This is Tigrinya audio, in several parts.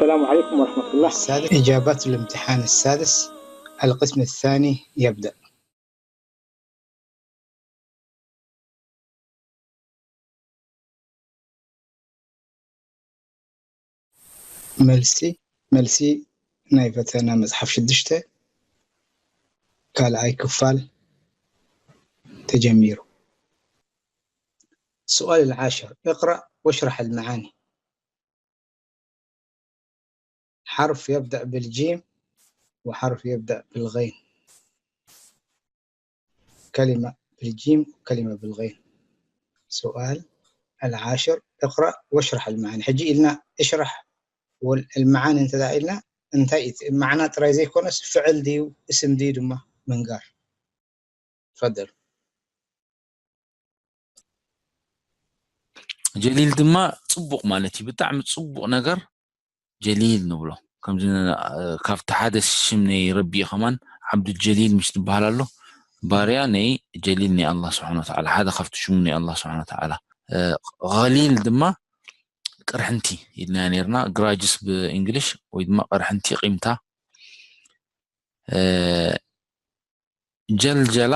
السلام عليكم ورحمة الله. السادس، إجابات الامتحان السادس، القسم الثاني يبدأ. መልሲ፣ መልሲ ናይ ፈተና መጽሓፍ ሽዱሽተ፣ ካልኣይ ክፋል ተጀሚሩ። السؤال العاشر، اقرأ واشرح المعاني. حرف يبدأ بالجيم وحرف يبدأ بالغين. كلمة بالجيم وكلمة بالغين. سؤال العاشر، اقرأ واشرح المعاني. ሕጂ ኢልና اشرح والمعاني እንተ ኢልና እንታይ እቲ ማዕና ጥራይ ዘይኮነስ ፍዕል ድዩ እስም ድዩ ድማ ምንጋር። تفضل. ጀሊል ድማ ጽቡቕ ማለት እዩ። ብጣዕሚ ጽቡቕ ነገር ጀሊል ንብሎ። ከምዚ ን- ካብቲ ሓደ ሽም ናይ ረቢ ከማን ዓብዱል ጀሊል ምሽ ትበሃል ኣሎ። ባርያ ናይ ጀሊል ናይ ኣላህ ስብሓን ወተዓላ፣ ሓደ ካብቲ ሽሙ ናይ ኣላህ ስብሓን ወተዓላ። እ፣ ቐሊል ድማ ቅርሕንቲ ኢልናዮ ነርና፣ ግራጅስ ብእንግሊሽ፣ ወይ ድማ ቅርሕንቲ፣ ቂምታ። እ፣ ጀልጀላ፣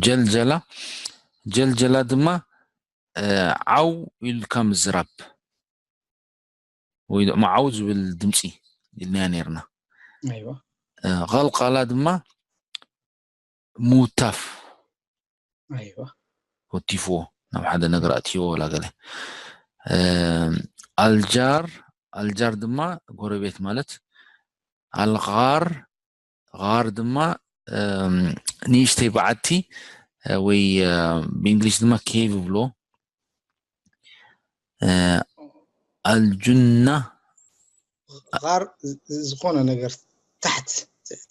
ጀልጀላ፣ ጀልጀላ ድማ እ፣ ዓው ኢልካ ምዝራብ ወይ ድማ ዓው ዝብል ድምፂ ኢልናዮ ነርና። أيوة. እ፣ ቐልቐላ ድማ ምውታፍ፣ أيوة. ወቲፍዎ፣ ናብ ሓደ ነገር ኣእትይዎ ወላ ገለ። እ፣ ኣልጃር፣ ኣልጃር ድማ ጎረቤት ማለት። ኣልጋር፣ ጋር ድማ እም፣ ንእሽተይ በዓቲ፣ እ፣ ወይ እ፣ ብእንግሊሽ ድማ ኬቭ ይብሎ። እ፣ ኣልጁና غار ዝ- ዝኾነ ነገር ታሕት፣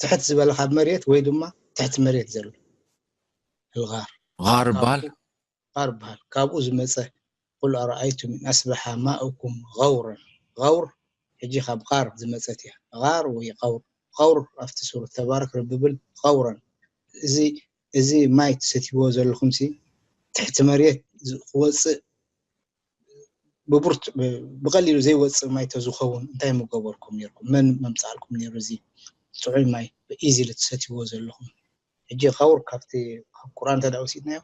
ትሕት ዝበለ ካብ መሬት ወይ ድማ ትሕቲ መሬት ዘሎ الغار. ጋር ይበሃል። غار ይበሃል። ካብኡ ዝመፀ قل أرأيتم إن أصبح ماؤكم غورا. غور ሕጂ ካብ غار ዝመፀት እያ። غار ወይ غور، غور ኣብቲ ሱረት ተባረክ ረቢ ብል غورا። እዚ፣ እዚ ማይ ትሰትይዎ ዘለኹም ሲ ትሕቲ መሬት ዝ- ክወፅእ ብብርቱ-፣ ብ-፣ ብቐሊሉ ዘይወፅእ ማይ ተዝኸውን እንታይ ምገበርኩም ነርኩም? መን መምፃእልኩም ነይሩ እዚ ጥዑይ ማይ ብኢዚሊ ትሰትይዎ ዘለኹም? ሕጂ غور ካብቲ ካብ ቁርኣን እንተ ወሲድናዮ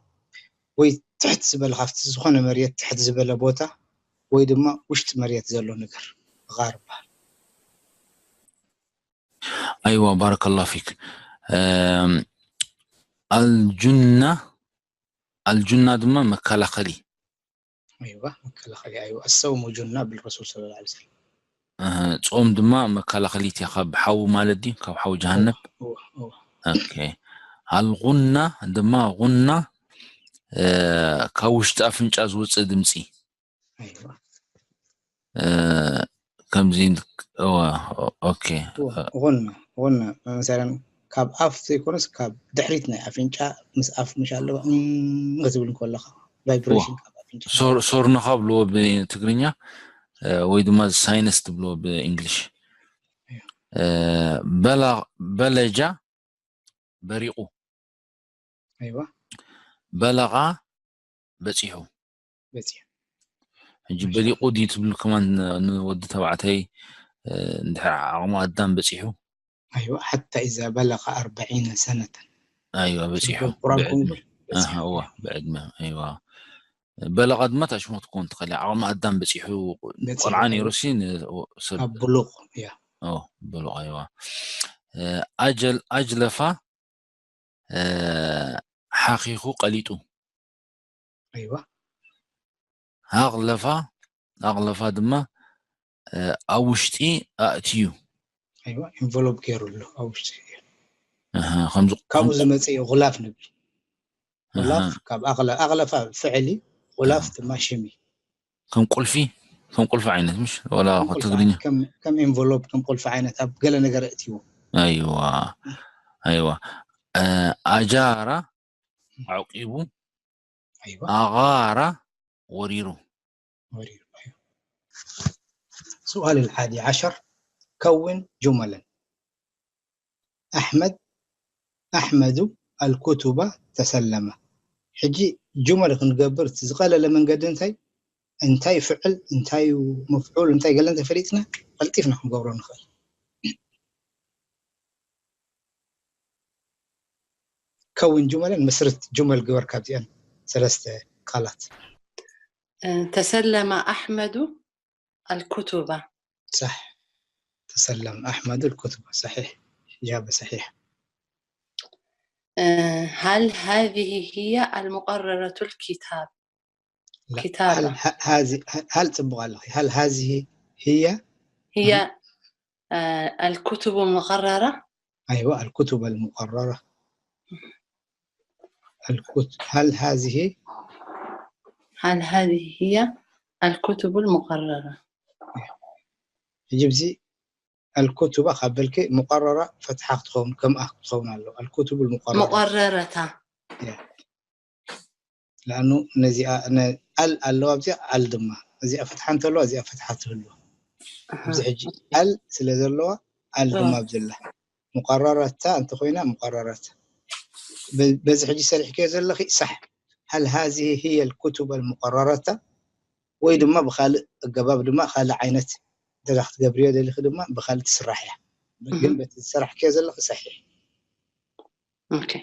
ወይ ትሕት ዝበለ ካብቲ ዝኾነ መሬት ትሕት ዝበለ ቦታ ወይ ድማ ውሽጢ መሬት ዘሎ ነገር غار ይበሃል። ኣይዋ ባረከላሁ ፊክ። እም፣ ኣልጁና፣ ኣልጁና ድማ መከላኸሊ። أيوة، መከላኸሊ። أيوة، الصوم جنة بالرسول صلى الله عليه وسلم. እህ፣ ጾም ድማ መከላኸሊት እያ ካብ ሓዊ ማለት ድዩ? ካብ ሓዊ ጀሃነብ። እወ፣ እወ። ኦኬ። ኣልጉና ድማ፣ ጉና፣ እ፣ ካብ ውሽጢ ኣፍንጫ ዝወፅእ ድምፂ። أيوة. እ፣ ከምዚ ን-፣ እወ፣ ኦኬ። እወ፣ ጉና፣ ጉና። مثلا ካብ ኣፍ ዘይኮነስ ካብ ድሕሪት ናይ ኣፍንጫ ምስ ኣፍ ምሽ ኣለዋ እም ክትብል እንከለኻ ቫይብሬሽን ካብ ኣፍንጫ። ሶር-፣ ሶርኖኻ ብልዎ ብትግርኛ፣ እ፣ ወይ ድማ ሳይነስ ትብልዎ ብእንግሊሽ። እያ። እ፣ በላ-፣ በለጃ በሪቑ። ኣይዋ፣ በለቓ በፂሑ። በፂሑ። ሕጂ በሊቑ ድዩ ትብል ከማን ን-፣ ንወዲ ተባዕታይ፣ እ፣ እንድሕር ዓቕሚ ኣዳም በፂሑ። ኣይዋ፣ ሓታ ኢዛ በለቐ ኣርበዒነ ሰነተን። ኣይዋ፣ በፂሑ። ቁራን ብዕድመ። ኮንኩ በፂሑ። ኣሃ፣ እዋ፣ ብዕድመ። ኣይዋ። በለቓ ድማ ታሽሞት ክኾን ትኽእል እያ። ዓቕሚ ኣዳም በፂሑ በፂሑ፣ ቆልዓ ኣይዋ። ነይሩ ሲ ን-፣ ሰብ ካብ ብሉቕ፣ እያ። ኦ፣ ብሉቕ፣ ኣይዋ። እ፣ ኣጀል-፣ ኣጅለፋ፣ እ፣ ሓኺኹ ቀሊጡ። ኣይዋ። ኣቕለፋ፣ ኣቕለፋ ድማ፣ እ፣ ኣብ ውሽጢ ኣእትዩ። ኣይዋ፣ ኢንቨሎፕ ገይሩ ኣሎ ኣብ ውሽጢ። ኣሃ፣ ከምዚ ካብኡ ከም ዝመፅእ እዩ ጉላፍ ንብል። ጉላፍ ኣሃ። ካብ ኣቕለ-፣ ኣቕለፋ ፍዕል እዩ፣ ጉላፍ ድማ ሽም እዩ። ከም ቁልፊ፣ ከም ቁልፊ ዓይነት ምሽ? ወላ ከም ቁልፊ ትግርኛ? ዓይነት፣ ከም፣ ከም ኤንቨሎፕ፣ ከም ቁልፊ ዓይነት ኣብ ገለ ነገር እእትዎ። ኣይዋ፣ ኣይዋ። እ፣ ኣጃራ ኣዕቂቡ፣ ኣይዋ። ኣቓራ ወሪሩ። ወሪሩ። ኣይዋ። سؤال الحادي عشر، كون جملا. ኣሕመድ፣ ኣሕመዱ ኣልኩቱባ ተሰለመ። ሕጂ ጁመል ክንገብር እቲ ዝቐለለ መንገዲ እንታይ? እንታይ ፍዕል፣ እንታይ መፍዑል፣ እንታይ ገለ እንተፈሊጥና ቀልጢፍና ክንገብሮ ንኽእል። ከውን ጁመለን፣ መስርት ጁመል ግበር ካብዚኣን ሰለስተ ቃላት። ተሰለመ ኣሕመዱ ኣልኩቱባ። صح. تسلم أحمد الكتب. صحيح. إجابة صحيحة. هل هذه هي المقررة الكتاب؟ لا. كتابة. هل ه- هذه هل هل ጽቡቕ ኣለኺ? هل هذه هي هي آه، الكتب المقررة؟ أيوة، الكتب المقررة. الكت... هل هذه هل هذه هي الكتب المقررة؟ ሕጂ ኣብዚ الكتب ካብ በልኪ مقررة ፈትሓ ክትኸውን ከምኣ ክትኸውን ኣለዋ። الكتب المقررة. مقررة. لأنه ነዚኣ ነ- ال ኣለዋ ኣብዚኣ ال ድማ እዚኣ ፈትሓ እንተለዋ እዚኣ ፈትሓ ትህልዋ። ኣብዚ ሕጂ ال ስለ ዘለዋ ال ድማ ኣብዘላ مقررة እንተኾይና مقررة በ- በዚ ሕጂ ሰሪሕክዮ ዘለኺ صح. هل هذه هي الكتب المقررة ወይ ድማ ብኻልእ ኣገባብ ድማ ካልእ ዓይነት እንተ ክትገብርዮ ደሊኺ ድማ ብኻልእ ትስራሕ እያ። ግን በቲ ዝሰራሕክዮ ዘለኺ صحيح. أوكي.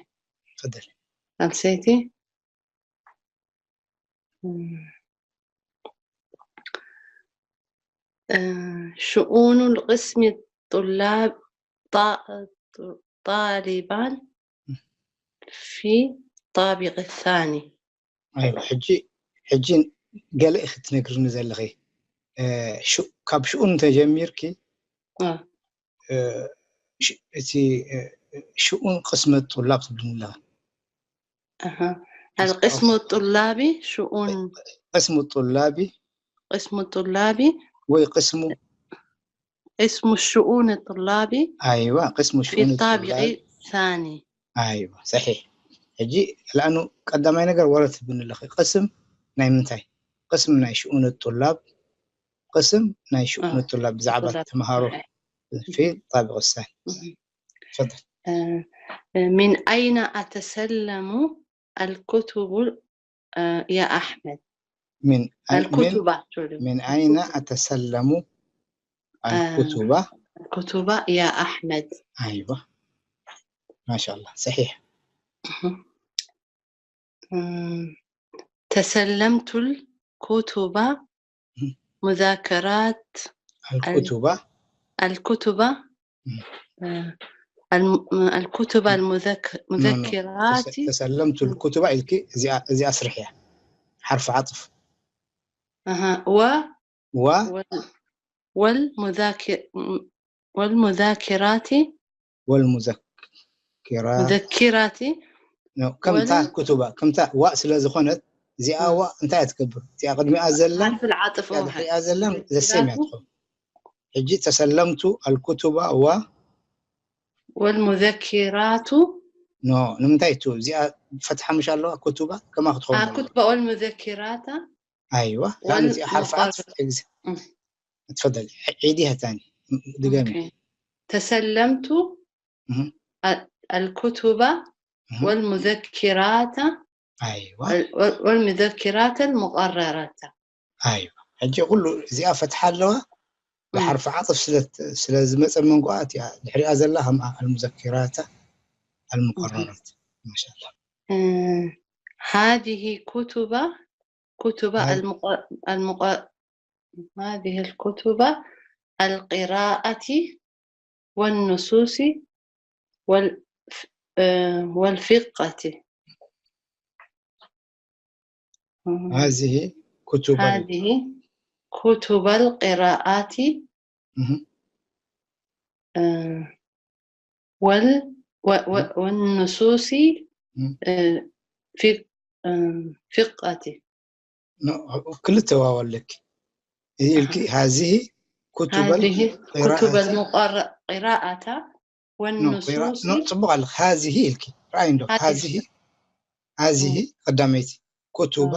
تفضل. أمسيتي؟ مم. آه، شؤون القسم الطلاب ط- طالبان في الطابق الثاني. ኣይዋ ሕጂ ሕጂ ገለ ኢኺ ትነግርኒ ዘለኺ እ፣ ሹ- ካብ ሽኡን ተጀሚርኪ آه. እ፣ ሽ- እቲ እ፣ ሽኡን ቅስመ ጡላብ ትብልኒ ኣለኻ أها. القسم الطلابي شؤون ቅስሙ ጡላቢ قسم الطلابي ወይ ቅስሙ اسم الشؤون الطلابي ኣይዋ ቅስሙ في ሽኡን الطابق ጡላቢ الثاني. ኣይዋ ሰሒሕ ሕጂ ለኣኑ ቀዳማይ ነገር ወረ ትብኒ ኣለኺ ቅስም ናይ ምንታይ ቅስም ናይ ሽኡን ጡላብ ቅስም ናይ ሽኡን آه. ጡላብ ብዛዕባ طلاب. ተምሃሮ في الطابق الثاني. تفضل. آه، من أين أتسلم الكتب، آه، يا أحمد؟ من أي- من الكتب، سوري. من أين أتسلم الكتب؟ الكتب يا أحمد. أيوة ما شاء الله صحيح. مم. تسلمت الكتب مذاكرات الكتب الكتب مم. آه، الم- الكتب المذك- نو، نو. مذكرات تس- تسلمت الكتب إلكي زي زي أسرح يا حرف عطف أها و و وال والمذاكر والمذاكرات والمذكرات مذكرات نو كم تا وال- كتب كم تا و سلا زخونت زي آه. و أنت تكبر زي قد ما أزلم حرف العطف زي واحد. أزلم زي سيمي مذكرات. تكون حجي تسلمت الكتب و والمذكرات نو ንምንታይ ቱ እዚኣ ፈትሓ ምሽ ኣለዋ كتب كما ክትኸውን آه ኣለዋ كتب والمذكرات أيوة لا وال- እዚኣ حرف مقرر. عطف إجز- مم. تفضل عيديها تاني دقامي أوكي. تسلمت مهم. ال- الكتب مهم. والمذكرات أيوة ال- وال- والمذكرات المقررة. أيوة ሕጂ ኩሉ እዚኣ ፈትሓ ኣለዋ ብሓርፊ ዓጥፍ ስለ ስለ ዝመፀ መንጎኣ እቲኣ ድሕሪኣ ዘላ ከምኣ المذكرات المقررات ما شاء الله آه، هذه كتب كتب هذه- المق المق هذه الكتب القراءة والنصوص وال آه، والفقه. مم. هذه كتب ال- هذه كتب القراءة مهم. آه، وال و- و- والنصوص مم. آه، في آه، فقه نو، ክልተ ዋው ኣለኪ እዚ ኢልኪ هذه كتب هذه القراءة كتب المقر قراءة نو، قراءة والنصوص نو، ፅቡቕ ኣለኪ هذه ኢልኪ رأي عندك هذه. هذه هذه ቀዳመይቲ كتب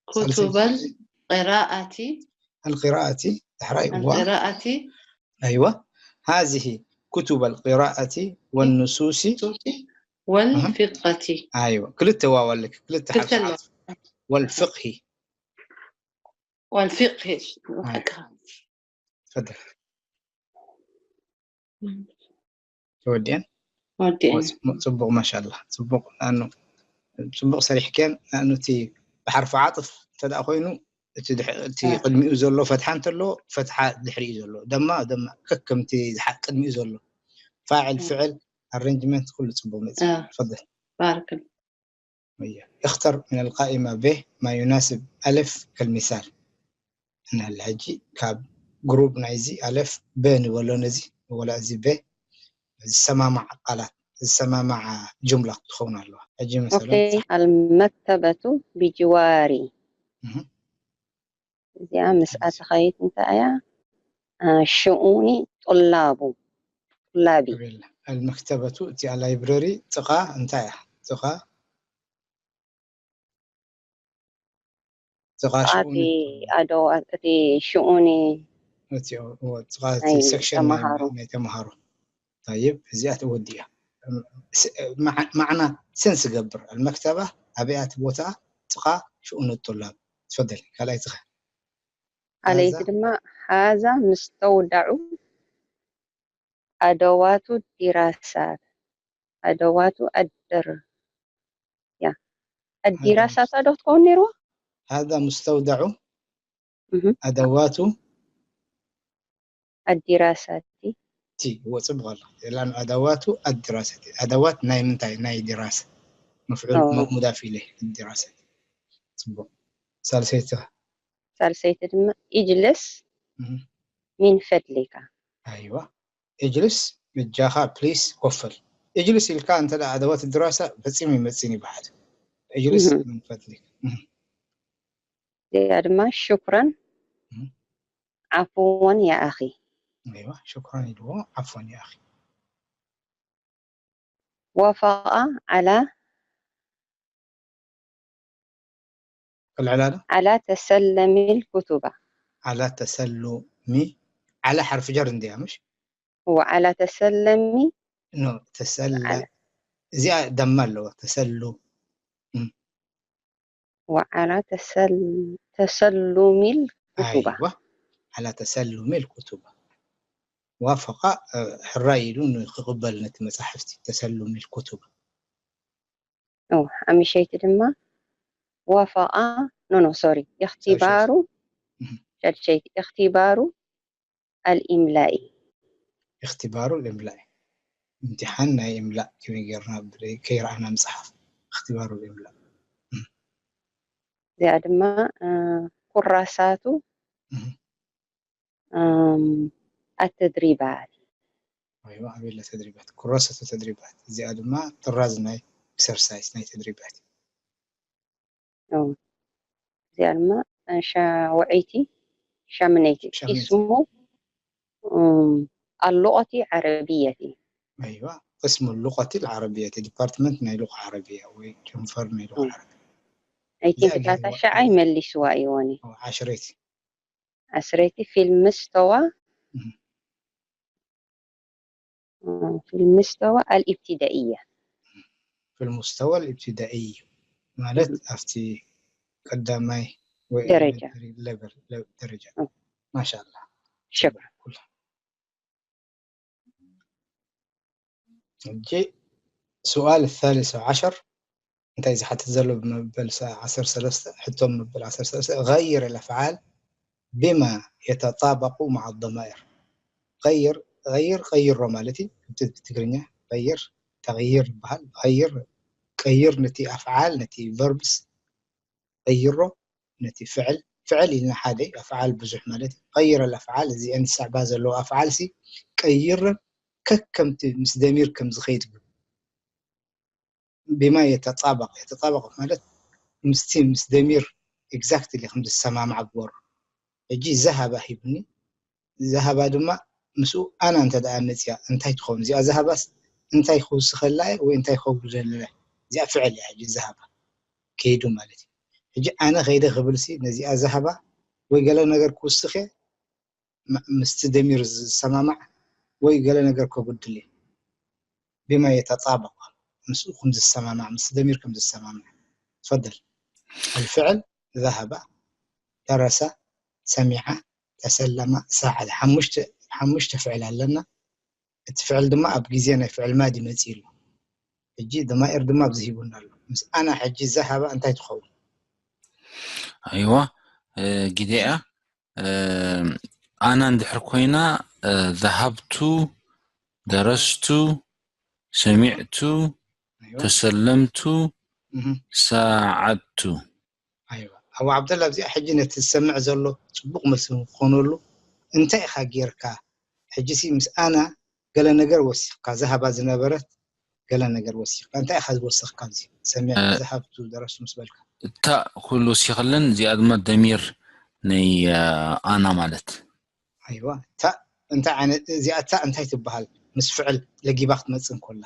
كتب القراءة القراءة دحراي و القراءة أيوة هذه كتب القراءة والنصوص والفقه. أيوة ክልተ ዋው ኣለኪ ክልተ ክልተ حرف ኣለዋ. عطف والفقه والفقه أي. والأكرم. تفضل. ተወዲአን ወዲአን ጽቡቕ ማሻላ ጽቡቕ ኣኑ ጽቡቕ ሰሪሕከን ኣኑ እቲ ብሓርፊ ዓጥፍ እንተ ደኣ ኮይኑ እቲ ድሕ- እቲ እ። ቅድሚኡ ዘሎ ፈትሓ እንተሎ ፈትሓ ድሕሪኡ ዘሎ ደማ ደማ ከከምቲ ዝሓ- ቅድሚኡ ዘሎ ፋዕል እ። ፍዕል ኣረንጅመንት ኩሉ ጽቡቕ መጽእ እ። ትፈضل بارك الله. እየ اختر من القائمة ب ما يناسب ألف كالمثال እንህል ሕጂ ካብ ግሩፕ ናይዚ ኣለፍ በ ንበሎ ነዚ ንበሎ እዚ በ ዝሰማማዕ ቃላት ዝሰማማዕ ጁምላ ክትኸውን ኣለዋ ሕጂ መሰለ أوكي. المكتبة بجواري. እህ። እዚኣ ምስኣ ተኻይት እንታይ እያ? አ፣ ሽኡኒ ጡላቡ ጡላቢ የብላ። المكتبة እቲኣ ላይብረሪ ጥቓ እንታይ እያ ጥቓ ጥቓ ጥቓቲ ሽኡኒ ኣደዋ እቲ ሽኡኒ እቲኦ እዎ፣ ጥቓ እቲ ናይ ሴክሽን ናይ ተምሃሮ። ናይ ተምሃሮ طيب እዚኣ ትወዲ እያ ስ- ማዕ- ማዕና ሰንስ ገብር المكتبة ኣበያት ቦታ ጥቓ ሽኡኒ ጡላብ ትፈደል ካልኣይትኸ ካልኣይቲ هذا ድማ هذا مستودع أدوات الدراسات أدوات الدر يا الدراسات ዶ ክትከውን ነይርዋ هذا مستودع مهم. أدوات الدراسات ቲ እዎ ጽቡቕ ኣሎ لأن أدوات الدراسة أدوات ናይ ምንታይ ናይ دراسة مفعول أو. م- مضاف إليه الدراسة ጽቡቕ ሳልሰይቲ ሳልሰይቲ ድማ اجلس እህ። من فضلك ኣይዋ اجلس በጃኻ ፕሊስ ኮፈል اجلس ኢልካ እንተ ደኣ أدوات الدراسة ፈጺሙ ይመጽእን ይበሃል اجلس እህ። من فضلك እህ። እዚኣ ድማ شكرا እህ። عفوا يا أخي ኣይዋ ሽኩራን ኢልዎ عفوا يا أخي وافق على ክልዕላ ዶ على تسلم الكتب على تسلم على حرف جر እንድያ ምሽ وعلى تسلم ኖ ተሰላ على እዚኣ ደማ ኣለዎ ተሰሉ وعلى تسل تسلم الكتب ኣይዋ على تسلم الكتب وافق ሕራይ ኢሉ ንክቕበል ነቲ መጻሕፍቲ تسلم الكتب أو ሓሚሸይቲ ድማ وافق نو نو سوري اختبار እህ። ሻድሸይቲ اختبار الإملاء اختبار الإملاء امتحان ናይ إملاء ከመይ ጌርና ብደይ- ከይረኣና ምጽሓፍ اختبار الإملاء እዚኣ ድማ እ፣ ኩራሳቱ እህ። እም፣ التدريبات ወይዋ ኣበለ ተድሪባት ኩራሰቱ ተድሪባት እዚኣ ድማ ጥራዝ ናይ ኤክሰርሳይዝ ናይ ተድሪባት እዚኣ ድማ ሻውዐይቲ ሻምነይቲ ሻምነይቲ። اسم እም፣ اللغة العربية ኣይዋ قسم اللغة العربية ዲፓርትመንት ናይ ሉቃ ዓረብያ ወይ ጀንፈር ናይ ሉቃ እም። ዓረብያ I think እዚኣ እታ ገይርዋ። ሻዓይ መሊስዋ ይወኒ او ዓሽረይቲ ዓስረይቲ في المستوى እም። እም፣ في المستوى الابتدائية في المستوى الابتدائي ማለት ኣብቲ ቀዳማይ ወይ ደረጃ። ኤሌመንተሪ ሌቨል ለ- ደረጃ እም። ማሻላ شكرا ኩሉ ሕጂ سؤال الثالث عشر እንታይ ዝሓትት ዘሎ ብመበል ዓሰርተ ሰለስተ ሕቶም መበል ዓሰርተ ሰለስተ غير الأفعال بما يتطابق مع الضمائر غير غير ቀይሮ ማለት እዩ እቲ ብትግርኛ غير تغيير ይበሃል غير ቀይር ነቲ ኣፍዓል ነቲ verbs ቀይሮ ነቲ ፍዕል ፍዕል ኢልና ሓደ ኣፍዓል ብዙሕ ማለት እዩ غير الأفعال እዚአን ዝስዕባ ዘለዎ ኣፍዓል ሲ ቀይረን ከከምቲ ምስ ደሚር ከም ዝኸይድ ግብ بما يتطابق يتطابق ማለት ምስቲ ምስ ደሚር exactly ከም ዝሰማማዕ ግበሮ ሕጂ ذهب ሂብኒ ذهب ድማ ምስኡ ኣና እንተ ደኣ መፅያ እንታይ ትኸውን እዚኣ ذهبስ እንታይ ክውስኸላ እየ ወይ እንታይ ከጉድለላ እየ እዚኣ ፍዕል እያ ሕጂ ذهب ከይዱ ማለት እዩ ሕጂ ኣነ ከይደ ክብል ሲ ነዚኣ ذهب ወይ ገለ ነገር ክውስኽ እየ ም- ምስቲ ደሚር ዝሰማማዕ ወይ ገለ ነገር ከጉድል እየ بما يتطابق ምስኡ ከም ዝሰማማዕ ምስቲ ደሚር ከም ዝሰማማዕ تفضل الفعل ذهب درس ሰሚዓ፣ ተሰለማ፣ ሳዓደ። ሓሙሽተ፣ ሓሙሽተ ፍዕል ኣለና። እቲ ፍዕል ድማ ኣብ ግዜ ናይ ፍዕል ማዲ መጺኡ ኣሎ። ሕጂ ደማኢር ድማ ኣብዚ ሂቡና ኣሎ። ምስ ኣና ሕጂ ዘሃባ እንታይ ትኸውን? ኣይዋ፣ እ፣ ግዜኣ፣ እ፣ ኣና እንድሕር ኮይና፣ እ፣ ዘሃብቱ፣ ደረስቱ፣ ሰሚዕቱ፣ ኣይዋ። ተሰለምቱ፣ እህ። ሳዓድቱ። ኣይዋ። ኣቡ ዓብደላ፣ ኣብዚኣ ሕጂ ነቲ ዝሰምዕ ዘሎ ጽቡቕ መልሲ ክኾነሉ እንታይ ኢኻ ጌርካ? ሕጂ ሲ ምስ ኣና ገለ ነገር ወሲኽካ፣ ዘሃባ ዝነበረት ገለ ነገር ወሲኽካ። እንታይ ኢኻ ዝወሰኽካ ኣብዚ? ሰሚዕ፣ እ፣ ዘሃብቱ፣ ደረስቱ ምስ በልካ። እታ ኩሉ ወሲኸለን፣ እዚኣ ድማ ደሚር ናይ፣ እ፣ ኣና ማለት። ኣይዋ። እታ እንታይ ዓይነት፣ እዚኣ እታ እንታይ ትበሃል? ምስ ፍዕል ለጊባ ክትመጽእ እንኮላ።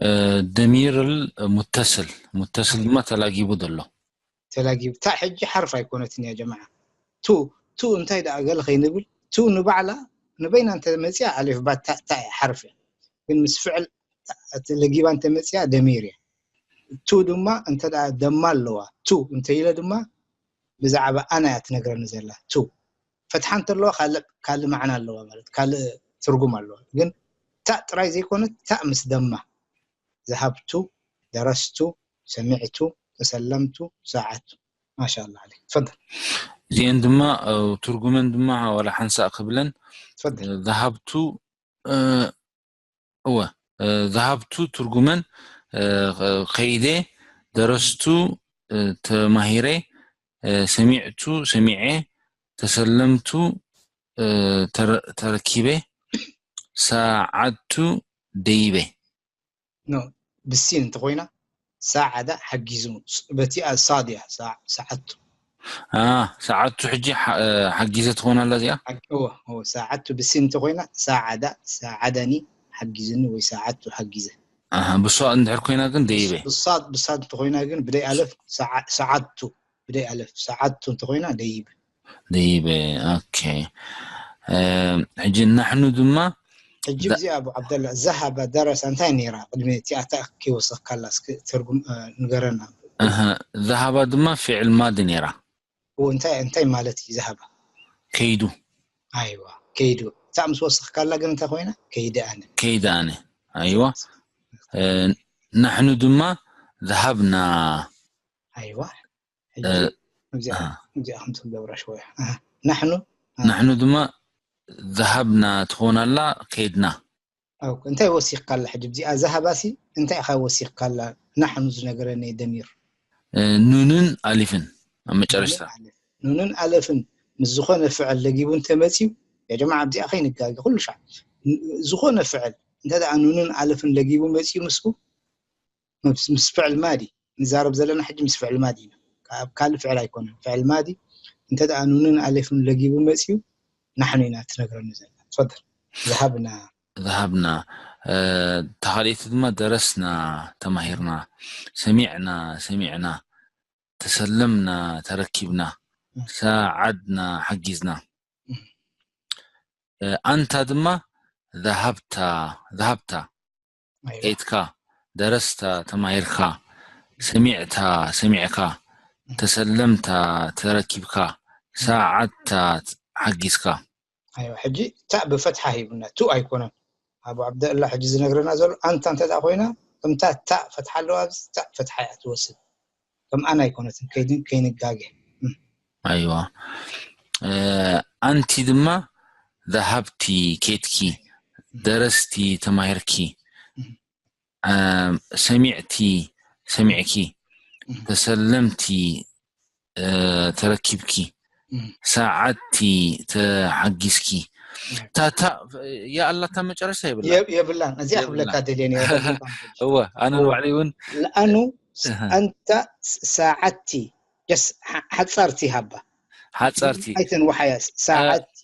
እ፣ ደሚር ሙተስል። ሙተስል ድማ ተላጊቡ ዘሎ። ተላጊቡ። እታ ሕጂ ሓርፍ ኣይኮነትን እያ ጀማዓ። ቱ፣ ቱ እንታይ ደኣ ገለ ከይንብል፣ ቱ ንባዕላ ንበይና እንተ መጽያ ኣሌፍ ባ ታ፣ ታ እያ ሓርፍ እያ። ግን ምስ ፍዕል ታ፣ እቲ ለጊባ እንተ መጽያ ደሚር እያ። ቱ ድማ እንተ ደኣ ደማ ኣለዋ፣ ቱ እንተ ኢለ ድማ ብዛዕባ ኣና እያ ትነግረኒ ዘላ። ቱ ፈትሓ እንተለዋ ካልእ፣ ካልእ ማዕና ኣለዋ ማለት፣ ካልእ ትርጉም ኣለዋ። ግን ታ ጥራይ ዘይኮነት፣ ታ ምስ ደማ፣ ዘሃብቱ፣ ደረስቱ፣ ሰሚዕቱ፣ ተሰለምቱ፣ ሳዓቱ። ማሻ ኣላህ ዓለይክ። ትፈደል። እዚአን ድማ፣ እ፣ ትርጉመን ድማ ዋላ ሓንሳእ ክብለን፣ ትፈደል። እ፣ ዘሃብቱ፣ እ፣ እወ፣ እ፣ ዘሃብቱ ትርጉመን፣ እ፣ ከይደ፣ ደረስቱ፣ እ፣ ተማሂረ፣ እ፣ ሰሚዕቱ ሰሚዐ፣ ተሰለምቱ፣ እ፣ ተረ-፣ ተረኪበ፣ ሳዓቱ ደይበ። ኖ፣ ብሲን እንተኾይና፣ ሳዓዳ ሓጊዙ፣ በቲኣ ሳድ እያ፣ ሳ-፣ ሰዓቱ። አ፣ ሰዓቱ ሕጂ ሓ-፣ እ፣ ሓጊዘ ትኾን ኣላ እዚኣ? ሓግ-፣ እወ፣ እወ፣ ሰዓቱ ብሲን እንተኾይና፣ ሳዓዳ፣ ሳዓዳኒ፣ ሓጊዝኒ ወይ ሰዓቱ ሓጊዘ። ኣሃ፣ ብሷ እንድሕር ኮይና ግን ደይበ። ብሳድ፣ ብሳድ እንተኾይና ግን ብደይ ኣለፍ፣ ሰዓ-፣ ሰዓቱ፣ ብደይ ኣለፍ፣ ሰዓቱ እንተኾይና ደይበ። ደይበ፣ ኦኬ። እ፣ ሕጂ ናሕኑ ድማ ሕጂ ዛ- እዚ ኣቡ ዓብደላ፣ ዘሃባ ደረሳ እንታይ ነይራ? ቅድሚ እቲ ኣታ ከይወሰኽካላ እስኪ ትርጉም፣ እ፣ ንገረና። ኣሃ፣ ዘሃባ ድማ ፊዕል ማዲ ነይራ። ኦ፣ እንታይ፣ እንታይ ማለት እዩ ዘሃባ? ከይዱ። ኣይዋ፣ ከይዱ። እታ ምስ ወሰኽካላ ግን እንታይ ኮይና? ከይደ ኣነ። ከይደ ኣነ። ኣይዋ። እ፣ ናሕኑ ድማ ዘሃብና። ኣይዋ። ሕጂ እ፣ እዚኣ፣ ኣሃ። እዚኣ ከም ትገብራ ሽወያ። ኣሃ። ናሕኑ፣ ኣሃ። ናሕኑ ድማ ዘሃብና ትኾን ኣላ፣ ከይድና። ኣው፣ እንታይ ወሲኽካላ ሕጂ? እዚኣ ዘሃባሲ እንታይ ኢኻ ወሲኽካላ? ናሕኑ ዝነገረኒ ደሚር። እ፣ ኑንን ኣሊፍን ኣብ መጨረሽታ። ኑንን ኣለፍ-፣ ኑንን ኣለፍን ምስ ዝኾነ ፍዕል ለጊቡ እንተመፅዩ፣ ያ ጀማዓ ኣብዚኣ ከይንጋገ ኩሉ ሻዕ። ን-፣ ዝኾነ ፍዕል እንተ ደኣ ኑንን ኣለፍን ለጊቡ መፅዩ ምስኡ፣ ምስ፣ ምስ ፍዕል ማዲ ንዛረብ ዘለና ሕጂ ምስ ፍዕል ማዲ ኢና። ካብ ካልእ ፍዕል ኣይኮነን። ፍዕል ማዲ እንተ ደኣ ኑንን ኣለፍን ለጊቡ መፅዩ፣ ናሕኑ ኢና ትነግረኒ ዘላ። ትፈደል። ዘሃብና። ዘሃብና። እ፣ እታ ካልኣይቲ ድማ ደረስና፣ ተማሂርና፣ ሰሚዕና፣ ሰሚዕና፣ ተሰለምና፣ ተረኪብና፣ እ። ሳዓድና፣ ሓጊዝና። እ። እ፣ ኣንታ ድማ ዘሃብታ፣ ዘሃብታ፣ ኣይዋ። ከይድካ፣ ደረስታ፣ ተማሂርካ፣ ሰሚዕታ፣ ሰሚዕካ፣ እ። ተሰለምታ፣ ተረኪብካ፣ እ። ሳዓድታ፣ ሓጊዝካ። ኣይዋ፣ ሕጂ ታ ብፈትሓ ሂቡና፣ ቱ ኣይኮነን። ኣቡ ዓብደላ ሕጂ ዝነግረና ዘሎ ኣንታ እንተ ደኣ ኮይና፣ ከምታ ታ ፈትሓ ኣለዋ፣ ኣብዚ ታ ፈትሓ እያ ትወስድ። ከም ኣና ኣይኮነትን፣ ከይድ-፣ ከይንጋገ። እም። ኣይዋ። እ፣ ኣንቲ ድማ ዘሃብቲ፣ ከይድኪ፣ እም። ደረስቲ፣ ተማሂርኪ፣ እም። እ፣ ሰሚዕቲ፣ ሰሚዕኪ፣ እም። ተሰለምቲ፣ እ፣ ተረኪብኪ፣ እም። ሳዓድቲ፣ ተሓጊዝኪ። እም። ታ፣ ታ፣ ያ ኣላታ መጨረሽታ የብላ። የብ-፣ የብላን። እዚኣ የብላ። ክብለካ ደልየ ነይረ። እወ፣ ኣነ እወ። ንባዕለይ እውን ለኣኑ ስ-፣ እህ። ኣንታ ስ-፣ ሳዓድቲ፣ ጀስ፣ ሓ-፣ ሓጻርቲ ሃባ። ሓጻርቲ። ኣይተንውሓያ፣ እ። ሳዓድቲ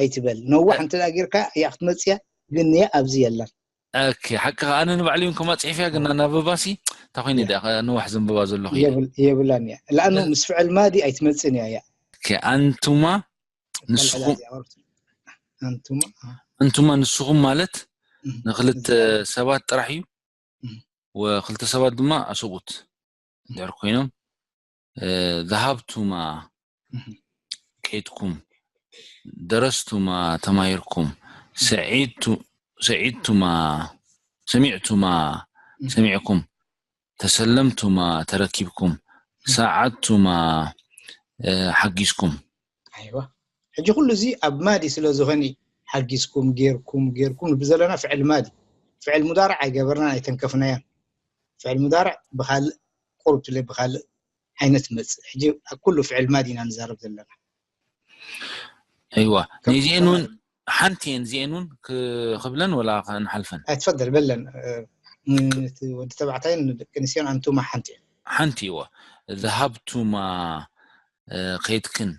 ኣይትበል። ነዋሕ እ። እንተ ደኣ ጌርካ እያ ክትመጽእ እያ፣ ግን እያ ኣብዚ የላን። ኦኬ፣ ሓቅኻ፣ ኣነ ንባዕለይ እውን ከምኣ ጽሒፈያ፣ ግን ኣናብባሲ እንታይ ኮይነ እያ። ደኣ፣ ንዋሕ ዘንብባ ዘለኹ እየ። የብል-፣ የብላን እያ። ለኣኑ እ። ምስ ፍዕል ማዲ ኣይትመጽእን እያ፣ እያ። ኦኬ፣ ኣንቱማ፣ ንስኹም፣ ኣልዕላ እዚኣ ቀርብቲ። ኣንቱማ፣ እ። ኣንቱማ፣ ንስኹም ማለት እም። ንክልተ እዚኣ። ሰባት ጥራሕ እዩ። እም። ወክልተ ሰባት ድማ ኣሰብኡት እንድሕር ኮይኖም፣ እ፣ ዘሃብቱማ። እም። ከይድኩም፣ ደረስቱማ ተማሂርኩም፣ ሰዒድቱ-፣ ሰዒድቱማ ሰሚዕቱማ ሰሚዕኩም፣ ተሰለምቱማ ተረኪብኩም፣ ሰዓድቱማ ሓጊዝኩም። ኣይዋ ሕጂ ኩሉ እዚ ኣብ ማዲ ስለ ዝኾነ ሓጊዝኩም ጌርኩም ጌርኩም ንብል ዘለና ፍዕል ማዲ ፍዕል ሙዳርዕ ኣይገበርናን ኣይተንከፍናያን። ፍዕል ሙዳርዕ ብካልእ ቁሩብ ትለ ብካልእ ዓይነት መጽእ ሕጂ ኣብ ኩሉ ፍዕል ማዲ ኢና ንዛረብ ዘለና። ኣይዋ ነዚአን እውን ሓንቲ እየን እዚአን እውን ክብለን ወላ ከንሓልፈን። ኣይትፈደል በለን። ወዲ ተባዕታይን ደቂ ኣንስትዮን ኣንቱማ ሓንቲ እየን። ሓንቲ እዋ ዝሃብቱማ ከይትክን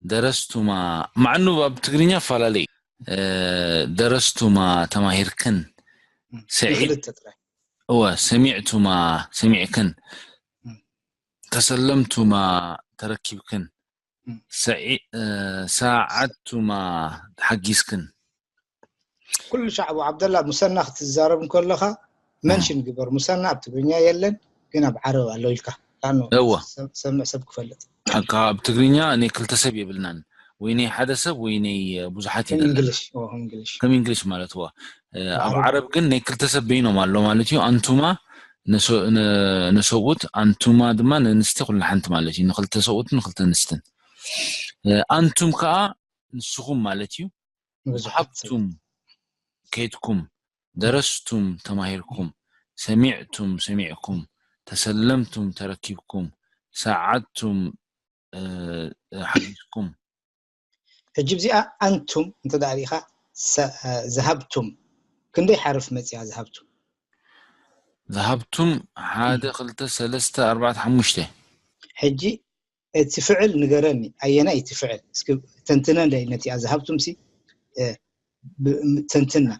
ደረስቱማ ማዕኑ ኣብ ትግርኛ ፈላለዩ። ደረስቱማ ተማሂርክን ሰዒድ ንክልተ ጥራይ እወ ሰሚዕቱማ ሰሚዕክን ተሰለምቱማ ተረኪብክን ሰዓድቱማ ሓጊዝክን። ኩሉ ሻዕ ኣቡ ዓብደላ ሙሰና ክትዛረብ እንከለኻ መንሽን ግበር። ሙሰና ኣብ ትግርኛ የለን ግን ኣብ ዓረብ ኣሎ ኢልካ። ላኑ እወ። ሰምዕ ሰብ ክፈልጥ። ካብ ትግርኛ ናይ ክልተ ሰብ የብልናን ወይ ናይ ሓደ ሰብ ወይ ናይ ብዙሓት ይደለን። እንግሊሽ ኦ፣ እንግሊሽ ከም እንግሊሽ ማለት እዋ ኣብ ዓረብ ግን ናይ ክልተ ሰብ በይኖም ኣሎ ማለት እዩ። ኣንቱማ ንሰ- ን- ንሰብኡት ኣንቱማ ድማ ንንስቲ ኩሉ ሓንቲ ማለት እዩ። ንክልተ ሰብኡትን ንክልተ ኣንስትን ኣንቱም ከዓ ንስኹም ማለት እዩ። ንብዙሓት ሰብ ዝሃብቱም ከይድኩም፣ ደረስቱም ተማሂርኩም፣ ሰሚዕቱም ሰሚዕኩም፣ ተሰለምቱም ተረኪብኩም፣ ሰዓድቱም ሓጊዝኩም። ሕጂ እዚኣ ኣንቱም እንተ ደኣ ሪኢኻ ዝሃብቱም ክንደይ ሓርፍ መፅያ ዝሃብቱም? ዝሃብቱም ሓደ ክልተ ሰለስተ ኣርባዕተ ሓሙሽተ። ሕጂ እቲ ፍዕል ንገረኒ ኣየናይ እቲ ፍዕል እስኪ ተንትነለይ ነቲኣ ዝሃብቱም ሲ ተንትና።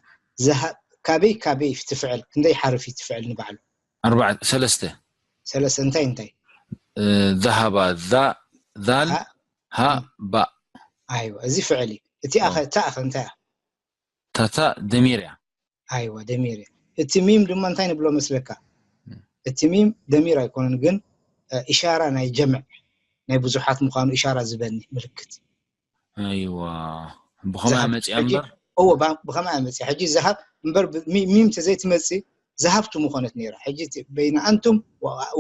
ካበይ ካበይ እቲ ፍዕል ክንደይ ሓርፍ እዩ እቲ ፍዕል ንባዕሉ? ኣርባዕተ ሰለስተ። ሰለስተ እንታይ እንታይ? ዛሃባ ዛ ዛል ሃ ባ። ኣይዋ እዚ ፍዕል እዩ። እቲ ኣኸ እታ ኣኸ እንታይ እያ? ታታ ደሚር እያ። ኣይዋ ደሚር እያ። እቲ ሚም ድማ እንታይ ንብሎ መስለካ? እቲ ሚም ደሚር ኣይኮነን ግን ኢሻራ ናይ ጀምዕ ናይ ብዙሓት ምዃኑ ኢሻራ ዝበኒ ምልክት። ኣይዋ ብኸምኣ መፅያ እምበር እዎ ብኸምኣ መፅያ ሕጂ ዝሃብ እምበር ሚም ተዘይትመፅእ ዝሃብቱ ምኾነት ነይራ። ሕጂ በይነ ኣንቱም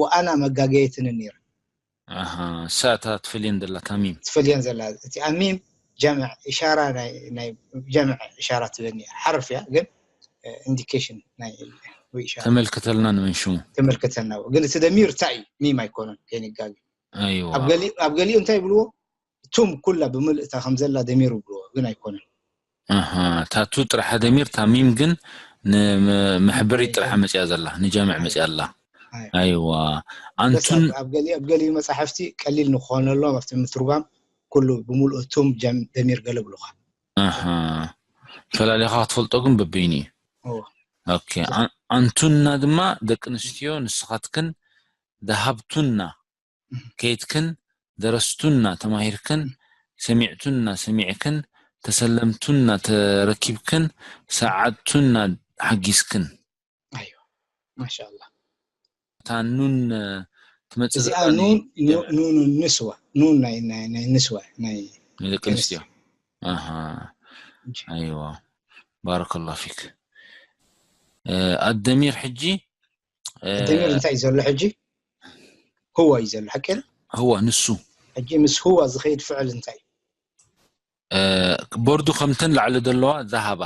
ወኣና መጋገየትንን ነይራ። እሳ እታ ትፈልየን ዘላ እታ ሚም ትፈልየን ዘላ እቲ ሚም ጀምዕ ኢሻራ ናይ ጀምዕ ኢሻራ ትበኒ ሓርፍ እያ ግን ኢንዲኬሽን ናይ ኢሻራ ተመልክተልና ንመን ሽሙ ተመልክተልና ግን እቲ ደሚር እንታይ እዩ? ሚም ኣይኮነን ከይንጋገ። ኣይዋ ኣብ ገሊኡ እንታይ ይብልዎ? ቱም ኩላ ብምልእታ ከም ዘላ ደሚር ይብልዎ ግን ኣይኮነን። ኣሃ ታቱ ጥራሓ ደሚር ታሚም ግን ንመሕበሪ ጥራሓ መፅያ ዘላ ንጃምዕ መፅያ ኣላ። ኣይዋ ኣንቱን ኣብ ገሊኡ መፃሕፍቲ ቀሊል ንክኾነሎም ኣብቲ ምትርጓም ኩሉ ብምሉእ ቱም ደሚር ገለ ብሉኻ። ኣሃ ፈላሊኻ ክትፈልጦ ግን በበይኑ እዩ። ኦኬ ኣንቱና ድማ ደቂ ኣንስትዮ ንስኻትክን ደሃብቱና ከይድክን ደረስቱና ተማሂርክን ሰሚዕቱና ሰሚዕክን ተሰለምቱና ተረኪብክን ሰዓድቱና ሓጊዝክን። ኣይዋ ማሻኣላ። እታ ኑን ትመፅእ እዚኣ ዘላ ኑን ንጀምዕ ኑን ንስዋ ኑን ናይ ናይ ናይ ንስዋ ናይ ናይ ደቂ ኣንስትዮ። ኣሃ ኣይዋ ባረከላሁ ፊክ። ኣደሚር ሕጂ ደሚር እንታይ እዩ ዘሎ ሕጂ? ህዋ እዩ ዘሎ ሓቂ። ህዋ ንሱ ሕጂ ምስ ህዋ ዝኸይድ ፍዕል እንታይ እዩ? ቦርዱ ከምተን ላዕሊ ዘለዋ ዛሃባ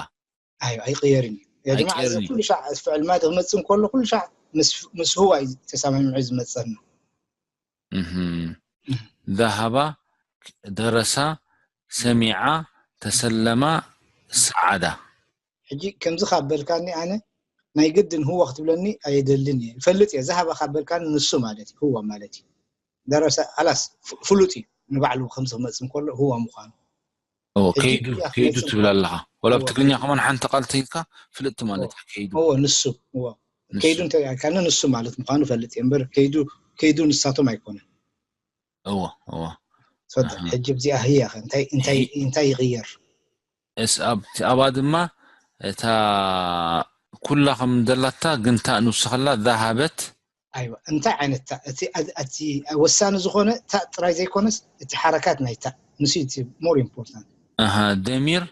ኣይ ኣይቅየርን እዩ። ያ ጀማዓ እዚ ኣይቅየርን እዩ። ኩሉ ሻዕ ፍዕል ማዲ ክመፅእ እንከሎ ኩሉ ሻዕ ምስ ምስ ህዋ እዩ ተሰማሚዑ ዝመፀና። እህ። ዛሃባ ደረሳ ሰሚዓ ተሰለማ ሰዓዳ። ሕጂ ከምዚ ካብ በልካኒ ኣነ ናይ ግድን ህዋ ክትብለኒ ኣየደልን እየ። ይፈልጥ እየ ዛሃባ ካብ በልካኒ ንሱ ማለት እዩ ህዋ ማለት እዩ። ደረሰ ኣላስ ፍሉጥ እዩ ንባዕሉ ከምዚ ክመፅእ እንከሎ ህዋ ምዃኑ። እዎ ሕጂ ከይዱ እያ ከይዱ ክትመፅእ ትብል ኣለኻ። ወላ ኣብ እዎ፣ ትግርኛ ከይዱ። ከማን ሓንቲ ቃል ተይልካ ፍልጥቲ ማለት እያ ከይዱ። እዎ ንሱ እዎ ንሱ። ከይዱ እንተልካኒ ንሱ ማለት ምዃኑ እፈልጥ እየ እምበር ከይዱ ከይዱ ንሳቶም ኣይኮነን። እዎ እዎ ትፈድል ኣሃ። ሕጂ እዚኣ ህያ ኸ እንታይ እንታይ እንታይ ይቕየር? እስ ኣብ ኣብኣ ድማ እታ ኩላ ከም ደላታ ግን ታእ ንውስኸላ ዛሃበት ኣይዋ እንታይ ዓይነት ታእ እቲ ኣዝ- እቲ ወሳኒ ዝኾነ ታእ ጥራይ ዘይኮነስ እቲ ሓረካት ናይ ታእ ንሱ እቲ more important። ኣሃ ደሚር